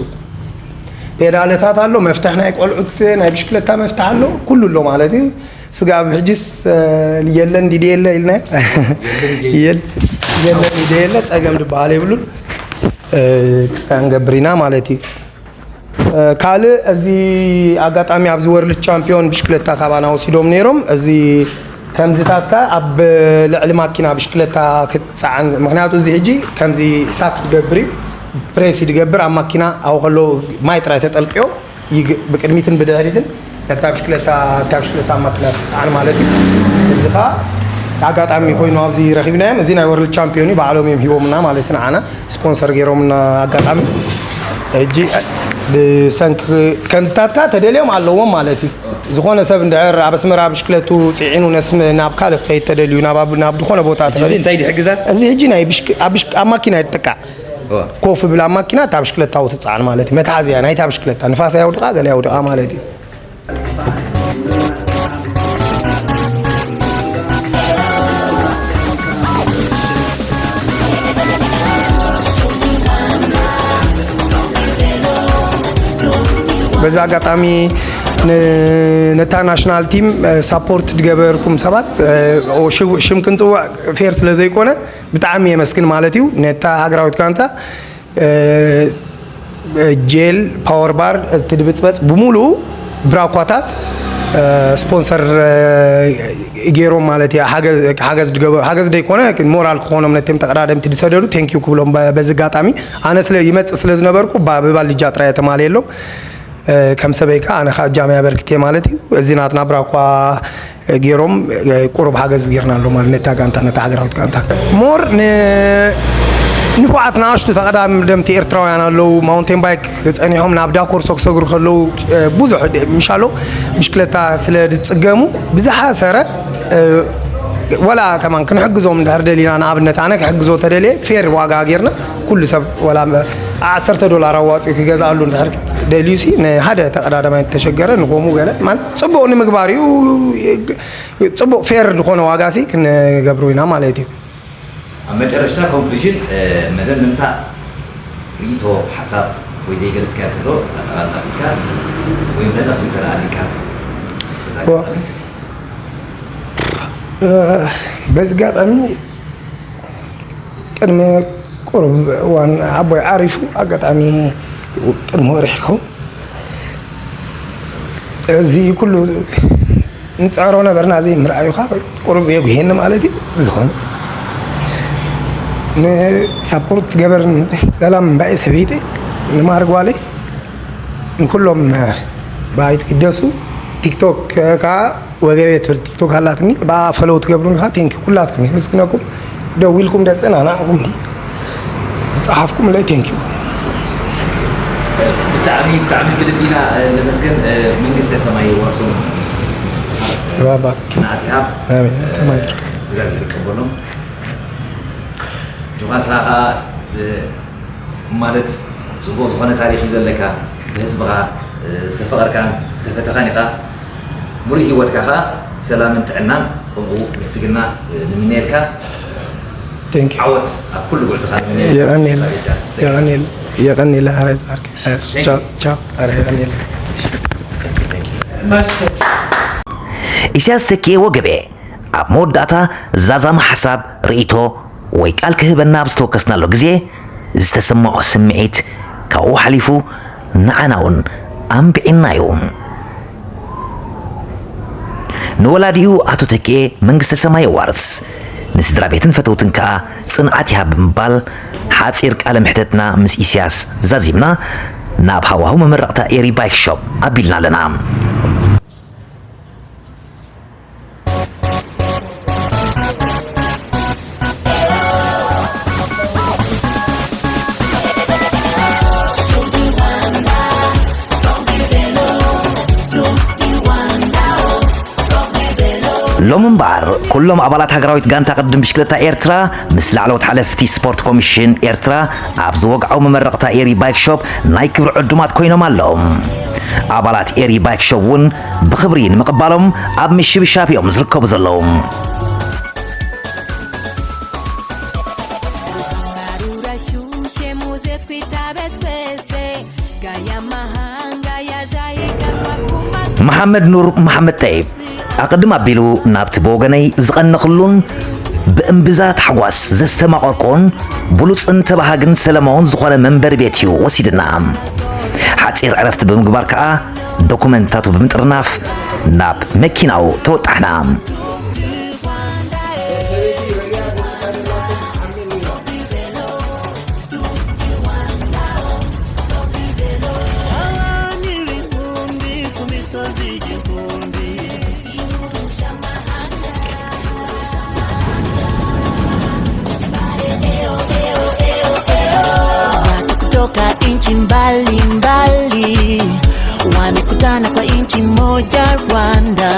ፔዳለታት ኣሎ፣ መፍትሕ ናይ ቆልዑት ናይ ብሽክለታ መፍትሕ ኣሎ፣ ኩሉ ኣሎ ማለት እዩ። ስጋብ ሕጅስ፣ እ፣ የለን ዲዲ የለ ኢልና የል-፣ የለን ዲዲ የለ ጸገም ዝበሃል የብሉን። እ፣ ክስታይ ንገብር ኢና ማለት እዩ። እ፣ ካልእ እዚ ኣጋጣሚ ኣብዚ ወርልድ ቻምፒዮን ብሽክለታ ካባና ወሲዶም ነይሮም። እዚ ከምዚታት ከ ኣብ ልዕሊ ማኪና ብሽክለታ ክትጸዓን፣ ምኽንያቱ እዚ ሕጂ ከምዚ ሳክ ትገብር እዩ፣ ፕሬስ ይድገብር ኣብ ማኪና ኣብኡ ከሎ ማይ ጥራይ ተጠልቅዮ ይግ-፣ ብቅድሚትን ብድሕሪትን ነታ ብሽክለታ፣ እታ ብሽክለታ ኣብ ማኪና ትጸዓን ማለት እዩ። እዚ ኸኣ ኣጋጣሚ ኮይኑ ኣብዚ ረኺብናዮም። እዚ ናይ ወርልድ ቻምፒዮን እዩ፣ ባዕሎም እዮም ሂቦምና ማለት እዩ። ንዓና ስፖንሰር ገይሮምና ኣጋጣሚ። ሕጂ ብሰንኪ ከምዚታት ከኣ ተደልዮም ኣለዎም ማለት እዩ። ዝኾነ ሰብ እንድሕር ኣብ ኣስመራ ብሽክለቱ ጽዒኑ ነስም-፣ ናብ ካልእ ክኸይድ ተደልዩ፣ ናብ፣ ኣብ፣ ናብ ዝኾነ ቦታ ሕጂ ተኸዲ-፣ እንታይ ድሕግዛ? እዚ ሕጂ ናይ ብሽክ-፣ ኣብ ብሽክ-፣ ኣብ ማኪና ይጥቃዕ። እዋ። ኮፍ ብል ኣብ ማኪና እታ ብሽክለታ ትጸዓን ማለት እዩ። መትሓዚያ ናይታ ብሽክለታ ንፋስ ኣየውድቓ፣ ገለ ኣየውድቓ ማለት እዩ። በዚ ኣጋጣሚ ን- ነታ ናሽናል ቲም ሳፖርት ዝገበርኩም ሰባት ሽም ክንፅውዕ ፌር ስለ ዘይኮነ ብጣዕሚ የመስግን ማለት እዩ። ነታ ሃገራዊት ጋንታ ጄል፣ ፓወር ባር፣ እቲ ድብፅበፅ ብምሉኡ ብራኳታት ስፖንሰር ገይሮም ማለት እዩ። ሓገዝ ደይኮነ ሞራል ክኾኖም ነቲም ተቐዳደምቲ ዝሰደዱ ቴንኪዩ ክብሎም በዚ ኣጋጣሚ ኣነ ስለ ይመፅእ ስለ ዝነበርኩ ብባልጃ ጥራይ ተማልየሎም ከም ሰበይ ከዓ ኣነ ከዓ እጃመይ ኣበርክቴ ማለት እዩ። እዚ ናትና ብራኳ ገይሮም ቁሩብ ሓገዝ ጌርና ኣሎ ማለት ነታ ጋንታ ነታ ሃገራዊት ጋንታ ሞር ንፉዓት ንኣሽቱ ተቐዳደምቲ ኤርትራውያን ኣለዉ። ማውንቴን ባይክ ጸኒሖም ናብ ዳኮርሶ ክሰግሩ ከለዉ ብዙሕ ምሻሎ ብሽክለታ ስለ ዝጽገሙ ብዝሓሰረ ወላ ከማን ክንሕግዞም እንድሕር ደሊና ንኣብነት ኣነ ክሕግዞ ተደልየ ፌር ዋጋ ጌርና ኩሉ ሰብ ወላ ዓሰርተ ዶላር ኣዋፂኡ ክገዝኣሉ እንድሕር ደልዩሲ ንሓደ ተቐዳዳማይ ተሸገረ ንጎሙ ገለ ማለት ፅቡቕ ንምግባር እዩ። ፅቡቕ ፌር ዝኾነ ዋጋ ሲ ክንገብሩ ኢና ማለት እዩ። ኣብ መጨረሽታ ኮንክሉዥን መደምደምታ ርእይቶ ሓሳብ ወይ ዘይገለፅካዮ ትብሎ ኣጠቓልላ ኢልካ ወይ መልእኽቲ እንተ ደኣ ኣሊካ በዛ ኣጋጣሚ በዚ ኣጋጣሚ ቅድሚ ቁሩብ እዋን ኣቦይ ዓሪፉ ኣጋጣሚ ቅድሚ ወርሒ ክኸውን እዚ ኩሉ ንፅዕሮ ነበርና ዘይምርኣዩኻ ቁሩብ የጉሄኒ ማለት እዩ። ብዝኾነ ንሳፖርት ገበርን ሰላም እምባኤ ሰበይቲ ንማር ጓለይ ንኩሎም ብኣይ ትግደሱ ቲክቶክ ከዓ ወገቤ ትብል ቲክቶክ ኣላትኒ ብኣ ፈለው ትገብሩኒ ከዓ ቴንኪ ኩላትኩም የመስግነኩም። ደዊልኩም ደፅናናዕኩም ዲ ዝፀሓፍኩም ለይ ቴንኪ ብጣዕሚ ብጣዕሚ ብልቢ ኢና ነመስገን። መንግስተ ሰማይ ይዋርሶም። ባባት ናቲሃብ ኣሜን ሰማይ ትርከብ። እግዚኣብሔር ይቀበሎም። ጆኻሳ ከዓ ማለት ፅቡቅ ዝኾነ ታሪክ እዩ ዘለካ። ብህዝብኻ ዝተፈቐርካን ዝተፈተኻን ኢኻ። ሙሉእ ሂወትካ ከዓ ሰላምን ጥዕናን ከምኡ ብልፅግና ንምነየልካ። Thank you። ዓወት ኣብ ኩሉ ጉዕዞኻ ንምነየልካ። የቐንየልና። የቐንየልና። የቐንየልና። ኣረ ይፅዓርኪ። ቻው ቻው። ኣረ የቐንየልና። ኢሳያስ ተኪኤ ወገቤ ኣብ መወዳእታ ዛዛሚ ሓሳብ፣ ርእይቶ ወይ ቃል ክህበና ኣብ ዝተወከስናሉ ግዜ ዝተሰምዖ ስምዒት ካብኡ ሓሊፉ ንዓና እውን ኣንቢዕና እዩ። ንወላዲኡ ኣቶ ተኪኤ መንግስተ ሰማይ የዋርስ፣ ንስድራ ቤትን ፈተውትን ከኣ ጽንዓት ይሃብ ብምባል ሓጺር ቃለ ምሕተትና ምስ ኢሳያስ ዛዚምና ናብ ሃዋህው መመረቕታ ኤሪ ባይክ ሾፕ ኣቢልና ኣለና። ሎሚ እምበኣር ኩሎም ኣባላት ሃገራዊት ጋንታ ቅድድም ብሽክለታ ኤርትራ ምስ ላዕለዎት ሓለፍቲ ስፖርት ኮሚሽን ኤርትራ ኣብዚ ወግዓዊ መመረቕታ ኤሪ ባይክ ሾፕ ናይ ክብሪ ዕዱማት ኮይኖም ኣለዉ። ኣባላት ኤሪ ባይክ ሾፕ እውን ብኽብሪ ንምቕባሎም ኣብ ምሽብሻብ እዮም ዝርከቡ ዘለዉ። መሓመድ ኑር መሓመድ ጠይብ ኣቐድም ኣቢሉ ናብቲ ብወገነይ ዝቐነኽሉን ብእምብዛ ታሕጓስ ዘስተማቐርኩዎን ብሉጽን ተባሃግን ሰለማውን ዝኾነ መንበሪ ቤት እዩ ወሲድና። ሓጺር ዕረፍቲ ብምግባር ከኣ ዶኩመንትታቱ ብምጥርናፍ ናብ መኪናኡ ተወጣሕና። Watu kutoka nchi mbalimbali wamekutana kwa nchi moja Rwanda.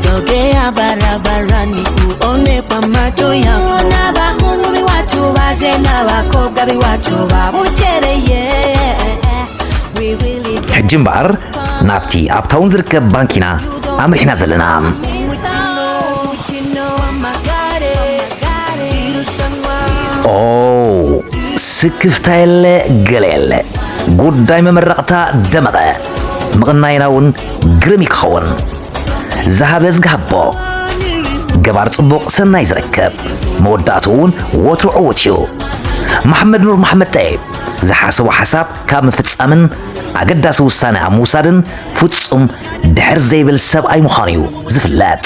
Sogea barabarani uone kwa macho yako. N'abahungu b'iwacu baje n'abakobwa b'iwacu babukereye. We really got ሕጂ እምበኣር ናብቲ ኣብ ታውን ዝርከብ ባንክ ኢና ኣምሪሕና ዘለና። ኦ ስክፍታ የለ ገለ የለ፣ ጉዳይ መመረቕታ ደመቐ። ምቕናይና እውን ግርም እዩ ክኸውን። ዝሃበ ዝግሃቦ፣ ገባር ጽቡቕ ሰናይ ዝረክብ፣ መወዳእትኡ እውን ወትሩ ዕዉት እዩ። መሓመድ ኑር መሓመድ ጠይብ ዝሓሰቦ ሓሳብ ካብ ምፍጻምን ኣገዳሲ ውሳነ ኣብ ምውሳድን ፍጹም ድሕር ዘይብል ሰብኣይ ምዃኑ እዩ ዝፍለጥ።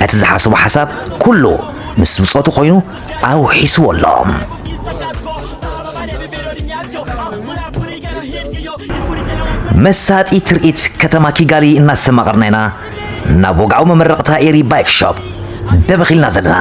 እቲ ዝሓሰቦ ሓሳብ ኩሉ ምስ ብጾቱ ኮይኑ ኣውሒስዎ ኣሎ። መሳጢ ትርኢት ከተማ ኪጋሊ እናስተማቐርና ኢና ናብ ወግዓዊ መመረቕታ ኤሪ ባይክ ሾፕ ደበኺልና ዘለና።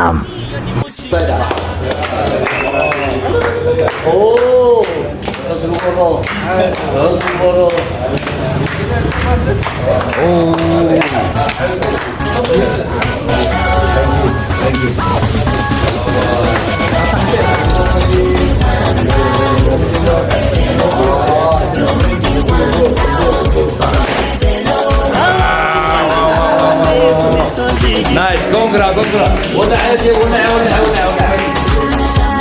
Nice, congra, congra. Wona aje, wona, wona, wona, wona.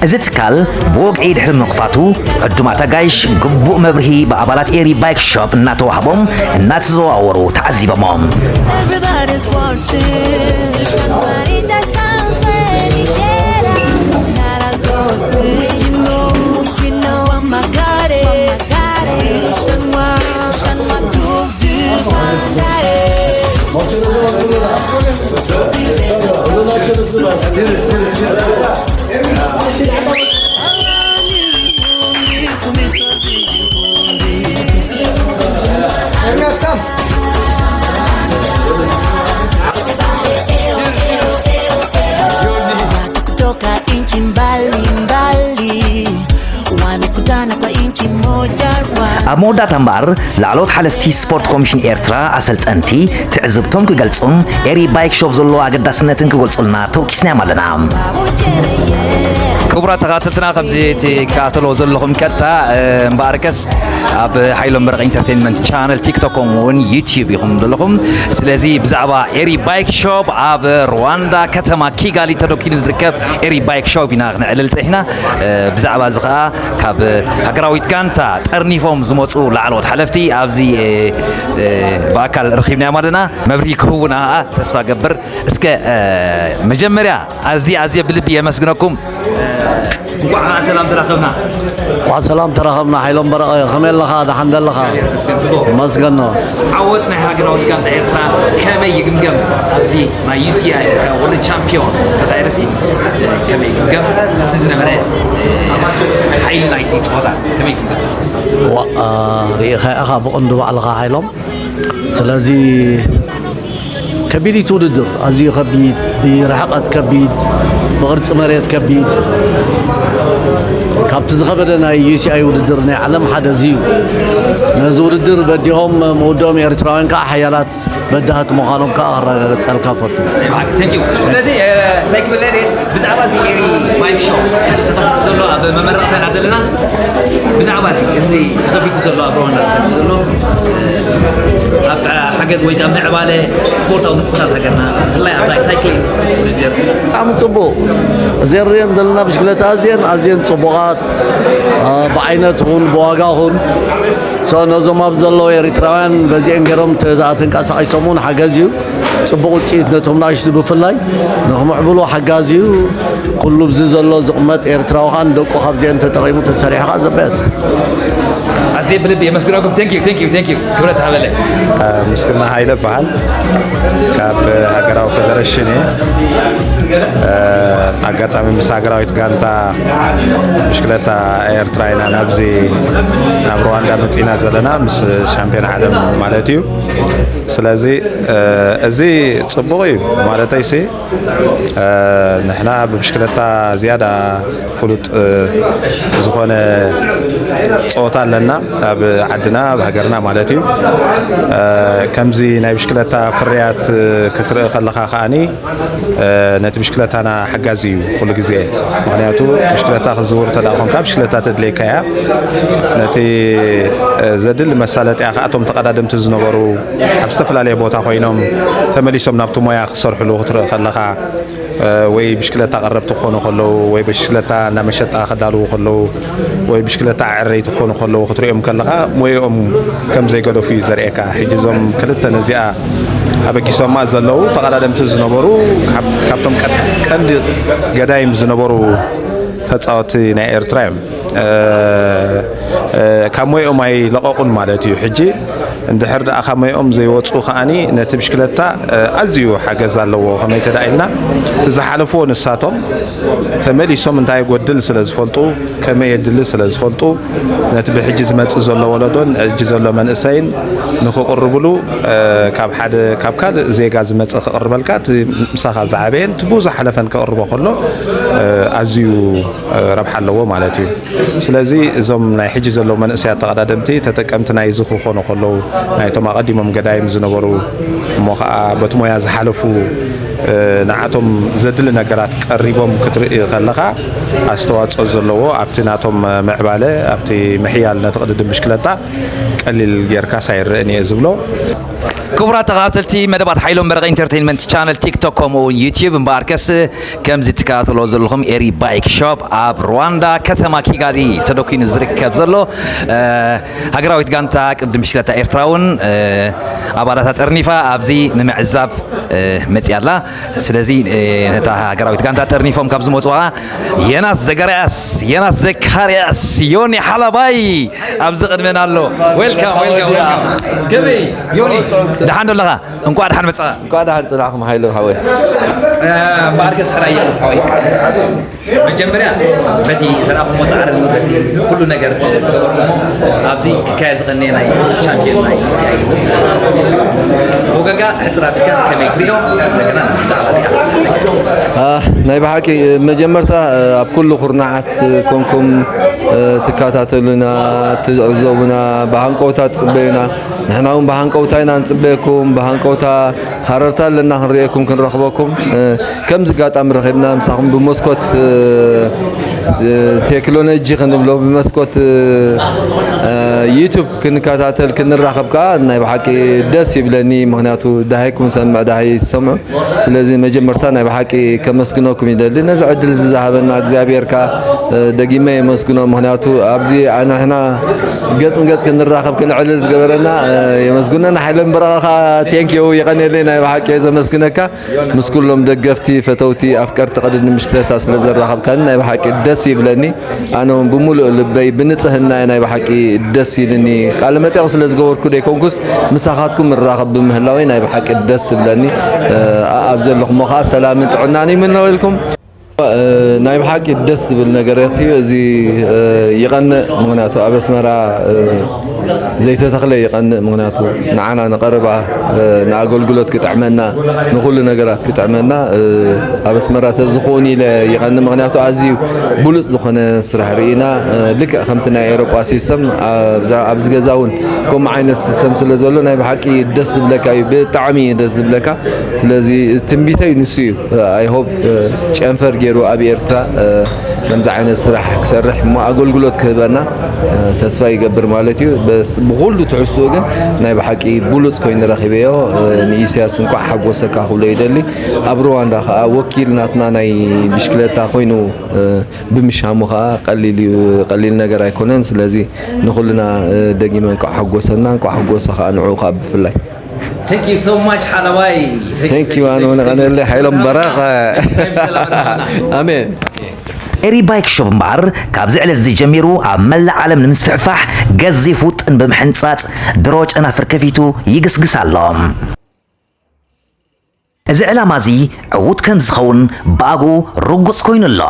እዚ ትካል ብወግዒ ድሕሪ ምንቕፋቱ፣ ዕዱማት ኣጋይሽ ግቡእ መብርሂ ብኣባላት ኤሪ ባይክ ሾፕ እናተዋህቦም እናተዘዋወሩ ተዓዚቦሞም። Everybody's watching. Señorita sounds very dead. Not as though you know, you know I'm a goddess. Kutoka nchi mbalimbali wamekutana kwa nchi moja. ኣብ መወዳእታ እምበኣር፣ ላዕለዎት ሓለፍቲ ስፖርት ኮሚሽን ኤርትራ፣ ኣሰልጠንቲ፣ ትዕዝብቶም ክገልጹን ኤሪ ባይክ ሾፕ ዘለዎ ኣገዳስነትን ክገልጹልና ተወኪስናዮም ኣለና። ክቡራት ተኸታተልትና፣ ከምዚ ትከታተልዎ ዘለኹም ቀጥታ፣ እ፣ እምበኣርከስ ኣብ ሓይሎም በረቐ ኢንተርቴይንመንት ቻነል ቲክቶክ፣ ከምኡ እውን ዩቲዩብ ኢኹም ዘለኹም። ስለዚ ብዛዕባ ኤሪ ባይክ ሾፕ ኣብ ሩዋንዳ ከተማ ኪጋሊ ተደኪኑ ዝርከብ ኤሪ ባይክ ሾፕ ኢና ክነዕልል ጸኒሕና። እ፣ ብዛዕባ እዚ ኸኣ ካብ ሃገራዊት ጋንታ ጠርኒፎም ዝመጹ ላዕለዎት ሓለፍቲ ኣብዚ፣ እ፣ እ፣ ብኣካል ረኺብናዮም ኣለና። መብርሂ ክህቡና ኸኣ ተስፋ ገብር። እስከ፣ እ፣ መጀመርያ ኣዝየ፣ ኣዝየ ብልቢ የመስግነኩም። እ፣ እንኳዕ ኸኣ ሰላም ተራኸብና። እንኳዕ ሰላም ተራኸብና። ሓይሎም በረቐ፣ ከመይ ኣለኻ? ደሓን ደለኻ? ተመስገን፣ ጽቡቕ። መስገን ነው። ዓወት ናይ ሃገራዊት ጋንታ ኤርትራ ከመይ ይግምገም? ኣብዚ ናይ ዩ ሲ ኣይ ወርልድ ቻምፒዮን ዝተኻየደሲ ከመይ ይግምገም? እስቲ ዝነበረ ሓይሊ ናይቲ ጸወታ ከመይ ይግምገም? ዋ-፣ አ፣ ርኢኻ ኢኻ ብቐንዱ ባዕልኻ ሓይሎም። ስለዚ ከቢድ እዩ እቲ ውድድር፣ ኣዝዩ ከቢድ፣ ብርሕቐት ከቢድ፣ ብቕርጺ መሬት ከቢድ። ካብቲ ዝኸበደ ናይ ዩ ሲ ኣይ ውድድር ናይ ዓለም ሓደ እዚ እዩ። ነዚ ውድድር በዲሆም ምውድኦም ኤርትራውያን ከኣ ሓያላት በዳህቲ ምዃኖም ከኣ ከረጋግጸልካ እፈቱ። Thank you። ስለዚ፣ እ፣ እንታይ ክብል እየ፣ ብዛዕባ እዚ ኤሪ ባይክ ሾው ተኸፊቱ ዘሎ ኣብ መመረቕታ ኢና ዘለና። ብዛዕባ እዚ፣ እዚ ተኸፊቱ ዘሎ ኣብ ሩዋንዳ ተኸፊቱ ዘሎ፣ እ፣ ኣብ ሓገዝ ወይ ከዓ ምዕባለ ስፖርታዊ ንጥፈታት ሃገርና፣ ብፍላይ ኣብ ናይ ሳይክሊንግ ውድድር። ብጣዕሚ ጽቡቕ። እዘን ሪኤን ዘለና ብሽክለታ ኣዝየን፣ ኣዝየን ጽቡቓት፣ እ፣ ብዓይነት ኹን፣ ብዋጋ ኹን። ሶ ነዞም ኣብ ዘለዉ ኤሪትራውያን በዚኤን ገይሮም ተ-፣ ተንቀሳቒሶም እውን ሓገዝ እዩ። ጽቡቕ ውጽኢት ነቶም ናእሽቱ ብፍላይ ንኽምዕብሉ ሓጋዚ እዩ። ኩሉ ብዚ ዘሎ ዝቕመጥ ኤርትራዊ ኸኣ ንደቁ ካብዚኤን ተጠቒሙ ተሰሪሑ ኸኣ ዘበያስ። ኣዝየ ብልቢ የመስግነኩም። Thank you, thank you, thank you። ክብረት ሃበለ። ምስግና ሃይለ እበሃል። ካብ ሃገራዊ ፌደሬሽን እየ። ኣጋጣሚ ምስ ሃገራዊት ጋንታ ብሽክለታ ኤርትራ ኢና ናብዚ ናብ ሩዋንዳ መጺእና ዘለና፣ ምስ ሻምፒዮን ዓለም ማለት እዩ። ስለዚ፣ እ፣ እዚ ጽቡቕ እዩ ማለተይሲ፣ እ፣ ንሕና ብብሽክለታ ዝያዳ ፍሉጥ፣ እ፣ ዝኾነ ጸወታ ኣለና ኣብ ዓድና፣ ኣብ ሃገርና ማለት እዩ። እ፣ ከምዚ ናይ ብሽክለታ ፍርያት፣ እ፣ ክትርኢ ከለኻ ከኣኒ፣ እ፣ ነቲ ብሽክለታና ሓጋዚ እዩ ኩሉ ግዜ። ምኽንያቱ ብሽክለታ ክትዝውር እንተ ደኣ ኾንካ፣ ብሽክለታ ተድልየካ እያ። ነቲ፣ እ፣ ዘድሊ መሳለጥያ ከኣ እቶም ተቐዳደምቲ ዝነበሩ ኣብ ዝተፈላለየ ቦታ ኮይኖም ተመሊሶም ናብቲ ሞያ ክሰርሕሉ ክትርኢ ከለኻ፣ እ፣ ወይ ብሽክለታ ቀረብቲ ክኾኑ ከለዉ፣ ወይ ብሽክለታ እንዳ መሸጣ ከዳልዉ ከለዉ፣ ወይ ብሽክለታ ኣዐረይቲ ክኾኑ ከለዉ ክትሪኦም ከለኻ፣ ሞያኦም ከም ዘይገደፉ እዩ ዘርእየካ። ሕጂ እዞም ክልተ ነዚኣ ኣበጊሶማ ዘለዉ ተቐዳደምቲ ዝነበሩ ካብ-፣ ካብቶም ቀ-፣ ቀንዲ ገዳይም ዝነበሩ ተጻወቲ ናይ ኤርትራ እዮም። እ፣ እ፣ ካብ ሞይኦም ኣይለቐቑን ማለት እዩ። ሕጂ እንድሕር ደኣ ካብ ሞይኦም ዘይወጹ ከኣኒ ነቲ ብሽክለታ፣ እ፣ ኣዝዩ ሓገዝ ኣለዎ። ከመይ ተዳ ኢልና እቲ ዝሓለፍዎ ንሳቶም ተመሊሶም እንታይ ይጎድል ስለ ዝፈልጡ፣ ከመይ የድሊ ስለ ዝፈልጡ፣ ነቲ ብሕጂ ዝመጽእ ዘሎ ወለዶን ሕጂ ዘሎ መንእሰይን ንኽቕርብሉ፣ እ፣ ካብ ሓደ፣ ካብ ካልእ ዜጋ ዝመጽእ ክቕርበልካ፣ እቲ ምሳኻ ዝዓበየን እቲ ብኡ ዝሓለፈን ክቕርቦ ከሎ፣ እ፣ ኣዝዩ፣ እ፣ ረብሓ ኣለዎ ማለት እዩ። ስለዚ እዞም ናይ ሕጂ ዘለዉ መንእሰያት ተቐዳደምቲ ተጠቀምቲ ናይዚ ክኾኑ ከለዉ፣ ናይቶም ኣቐዲሞም ገዳይም ዝነበሩ እሞ ኸዓ በቲ ሞያ ዝሓለፉ፣ እ፣ ንዓቶም ዘድሊ ነገራት ቀሪቦም ክትርኢ ከለኻ፣ ኣስተዋጽኦ ዘለዎ ኣብቲ ናቶም ምዕባለ፣ ኣብቲ ምሕያል ነቲ ቅድድም ብሽክለታ ቀሊል ጌርካስ ኣይረእን እየ ዝብሎ። ክቡራት ተኸታተልቲ መደባት ሓይሎም በረቐ ኢንተርቴይንመንት ቻነል ቲክቶክ ከምኡ እውን ዩትዩብ፣ እምበኣርከስ ከምዚ ትከታተልዎ ዘለኹም ኤሪ ባይክ ሾፕ ኣብ ሩዋንዳ ከተማ ኪጋሊ ተደኪኑ ዝርከብ ዘሎ፣ እ፣ ሃገራዊት ጋንታ ቅድድም ብሽክለታ ኤርትራ እውን፣ እ፣ ኣባላታ ጠርኒፋ ኣብዚ ንምዕዛብ፣ እ፣ መጺኣ ኣላ። ስለዚ፣ እ፣ ነታ ሃገራዊት ጋንታ ጠርኒፎም ካብ ዝመጹ ኸኣ የናስ ዘካርያስ፣ የናስ ዘካርያስ፣ ዮኒ ሓላባይ ኣብዚ ቅድመና ኣሎ። ዌልካም፣ ዌልካም፣ ዌልካም። ከመይ ዮኒ? ደሓን ዶ ኣለኻ? እንቋዕ ደሓን መጻኻ። እንቋዕ ደሓን ጽናሕኩም ሓይሎም ሓወይ። እ፣ እምበኣርከስ ሕራይ ሓወይ። መጀመርያ በቲ ዘርኣኹሞ ጻዕርን በቲ ኩሉ ነገር ዝገበርኩሞ ኣብዚ ክካየድ ዝቐነየ ናይ ቻምፒዮን ናይ ዩ ሲ ኣይ ወገንካ ሕጽር ኣቢልካ ከመይ ትሪኦ? እንደገና ብዛዕባ እዚኣ። አ፣ ናይ ብሓቂ መጀመርታ፣ እ፣ ኣብ ኩሉ ኩርናዓት ኮንኩም፣ እ፣ ትከታተሉና፣ ትዕዘቡና፣ ብሃንቀውታ ትጽበዩና። ንሕና እውን ብሃንቀውታ ኢና ንጽበየኩም፣ ብሃንቀውታ ሃረርታ ኣለና ክንርእየኩም፣ ክንረኽበኩም። እ፣ ከምዚ ኣጋጣሚ ረኺብና ምሳኹም ብመስኮት፣ እ፣ እ፣ ቴክኖሎጂ ክንብሎ፣ ብመስኮት፣ እ፣ እ፣ ዩቱብ ክንከታተል፣ ክንራኸብ ከኣ ናይ ብሓቂ ደስ ይብለኒ። ምኽንያቱ ደሃይኩም ሰምዕ፣ ደሃይ ዝሰምዑ። ስለዚ መጀመርታ ናይ ብሓቂ ከመስግነኩም ይደሊ። ነዚ ዕድል እዚ ዝሃበና እግዚኣብሔር ከኣ፣ እ፣ ደጊመ የመስግኖ። ምኽንያቱ ኣብዚ ንሕና ገጽ ንገጽ ክንራኸብ ክንዕልል ዝገበረና፣ እ፣ የመስግኖ። ንሓይሎም በረቐ ከኣ ቴንኪዩ፣ የቐንየለይ። ናይ ብሓቂ እየ ዘመስግነካ። ምስ ኩሎም ደገፍቲ፣ ፈተውቲ፣ ኣፍቀርቲ ቅድድም ብሽክለታ ስለ ዘራኸብካኒ ናይ ብሓቂ ደስ ይብለኒ። ኣነ እውን ብምሉእ ልበይ ብንጽህና ናይ ብሓቂ ደስ ኢሉኒ። ቃለ መጠይቕ ስለ ዝገበርኩ ደይኮንኩስ ምሳኻትኩም እራኸብ ብምህላወይ ናይ ብሓቂ ደስ ዝብለኒ። እ፣ ኣብ ዘለኹሞ ኸዓ ሰላምን ጥዕናን ይምነወልኩም። እ፣ ናይ ብሓቂ ደስ ዝብል ነገር እዩ። እዚ፣ እ፣ ይቐንእ፣ ምኽንያቱ ኣብ ኣስመራ፣ እ፣ ዘይተተኽለ ይቐንእ፣ ምኽንያቱ ንዓና ንቐረባ፣ እ፣ ንኣገልግሎት ክጥዕመና፣ ንኹሉ ነገራት ክጥዕመና፣ እ፣ ኣብ ኣስመራ ተዝኸውን ኢለ ይቐንእ፣ ምኽንያቱ ኣዝዩ ብሉጽ ዝኾነ ስራሕ ርኢና፣ እ፣ ልክዕ ከምቲ ናይ ኤውሮጳ ሲስተም፣ ኣብዛ-፣ ኣብዚ ገዛ እውን ከምኡ ዓይነት ሲስተም ስለ ዘሎ ናይ ብሓቂ ደስ ዝብለካ እዩ፣ ብጣዕሚ እዩ ደስ ዝብለካ። ስለዚ ትንቢተይ ንሱ እዩ። I hope፣ እ፣ ጨንፈር ገይሩ ኣብ ኤርትራ፣ እ፣ ከምዚ ዓይነት ስራሕ ክሰርሕ እሞ ኣገልግሎት ክህበና፣ እ፣ ተስፋ ይገብር ማለት እዩ። በስ-፣ ብኹሉ ትሕዝትኡ ግን ናይ ብሓቂ ብሉጽ ኮይኑ ረኺበዮ። እ፣ ንኢሳያስ እንኳዕ ሓጎሰካ ክብሎ ይደሊ። ኣብ ሩዋንዳ ከኣ ወኪል ናትና ናይ ብሽክለታ ኮይኑ፣ እ፣ ብምሻሙ ከኣ ቀሊል እዩ፣ ቀሊል ነገር ኣይኮነን። ስለዚ ንኹልና፣ እ፣ ደጊመ እንኳዕ ሓጎሰና፣ እንኳዕ ሓጎሰ ከኣ ንዕኡ ከኣ ብፍላይ። Thank you so much ሓለዋይ። Thank you፣ ኣነ እውን ቀንየለይ። ሓይሎም በረቐ። ኣሜን። ኤሪ ባይክ ሾፕ እምበኣር ካብዚ ዕለት እዚ ጀሚሩ ኣብ መላእ ዓለም ንምስፍሕፋሕ ገዚፍ ውጥን ብምሕንጻጽ ድሮ ጨናፍር ከፊቱ ይግስግስ ኣሎ። እዚ ዕላማ እዚ ዕዉት ከም ዝኸውን ብኣግኡ ርጉጽ ኮይኑ ኣሎ።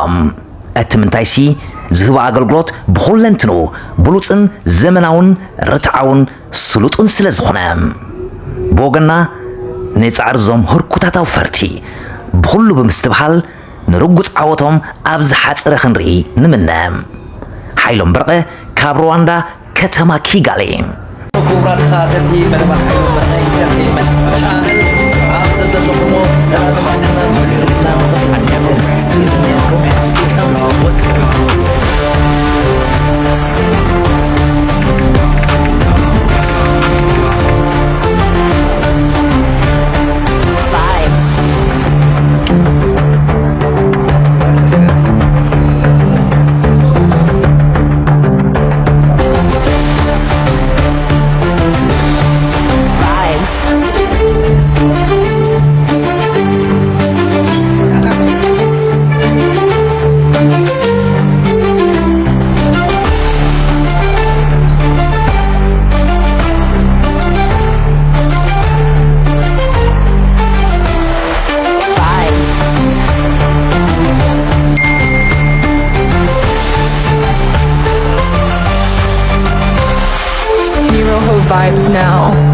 እቲ ምንታይሲ ዝህቦ ኣገልግሎት ብኹለንትንኡ ብሉጽን ዘመናውን ርትዓውን ስሉጥን ስለ ዝኾነ። ብወገንና ንጻዕሪ እዞም ህርኩታት ኣውፈርቲ ብኹሉ ብምስትብሃል ንርጉጽ ዓወቶም ኣብ ዝሓጸረ ክንርኢ ንምነ። ሓይሎም በርቐ ካብ ሩዋንዳ ከተማ ኪጋሊ። ክቡራት ተኸታተልቲ መደባት ሓይሎም በርቐ ኢንተርቴይንመንት ቻነል፣ ኣብ ዘለኹሞ ሰላምን ጥዕናን ብልጽግናን ፍቕርን ስኒትን Vibes now.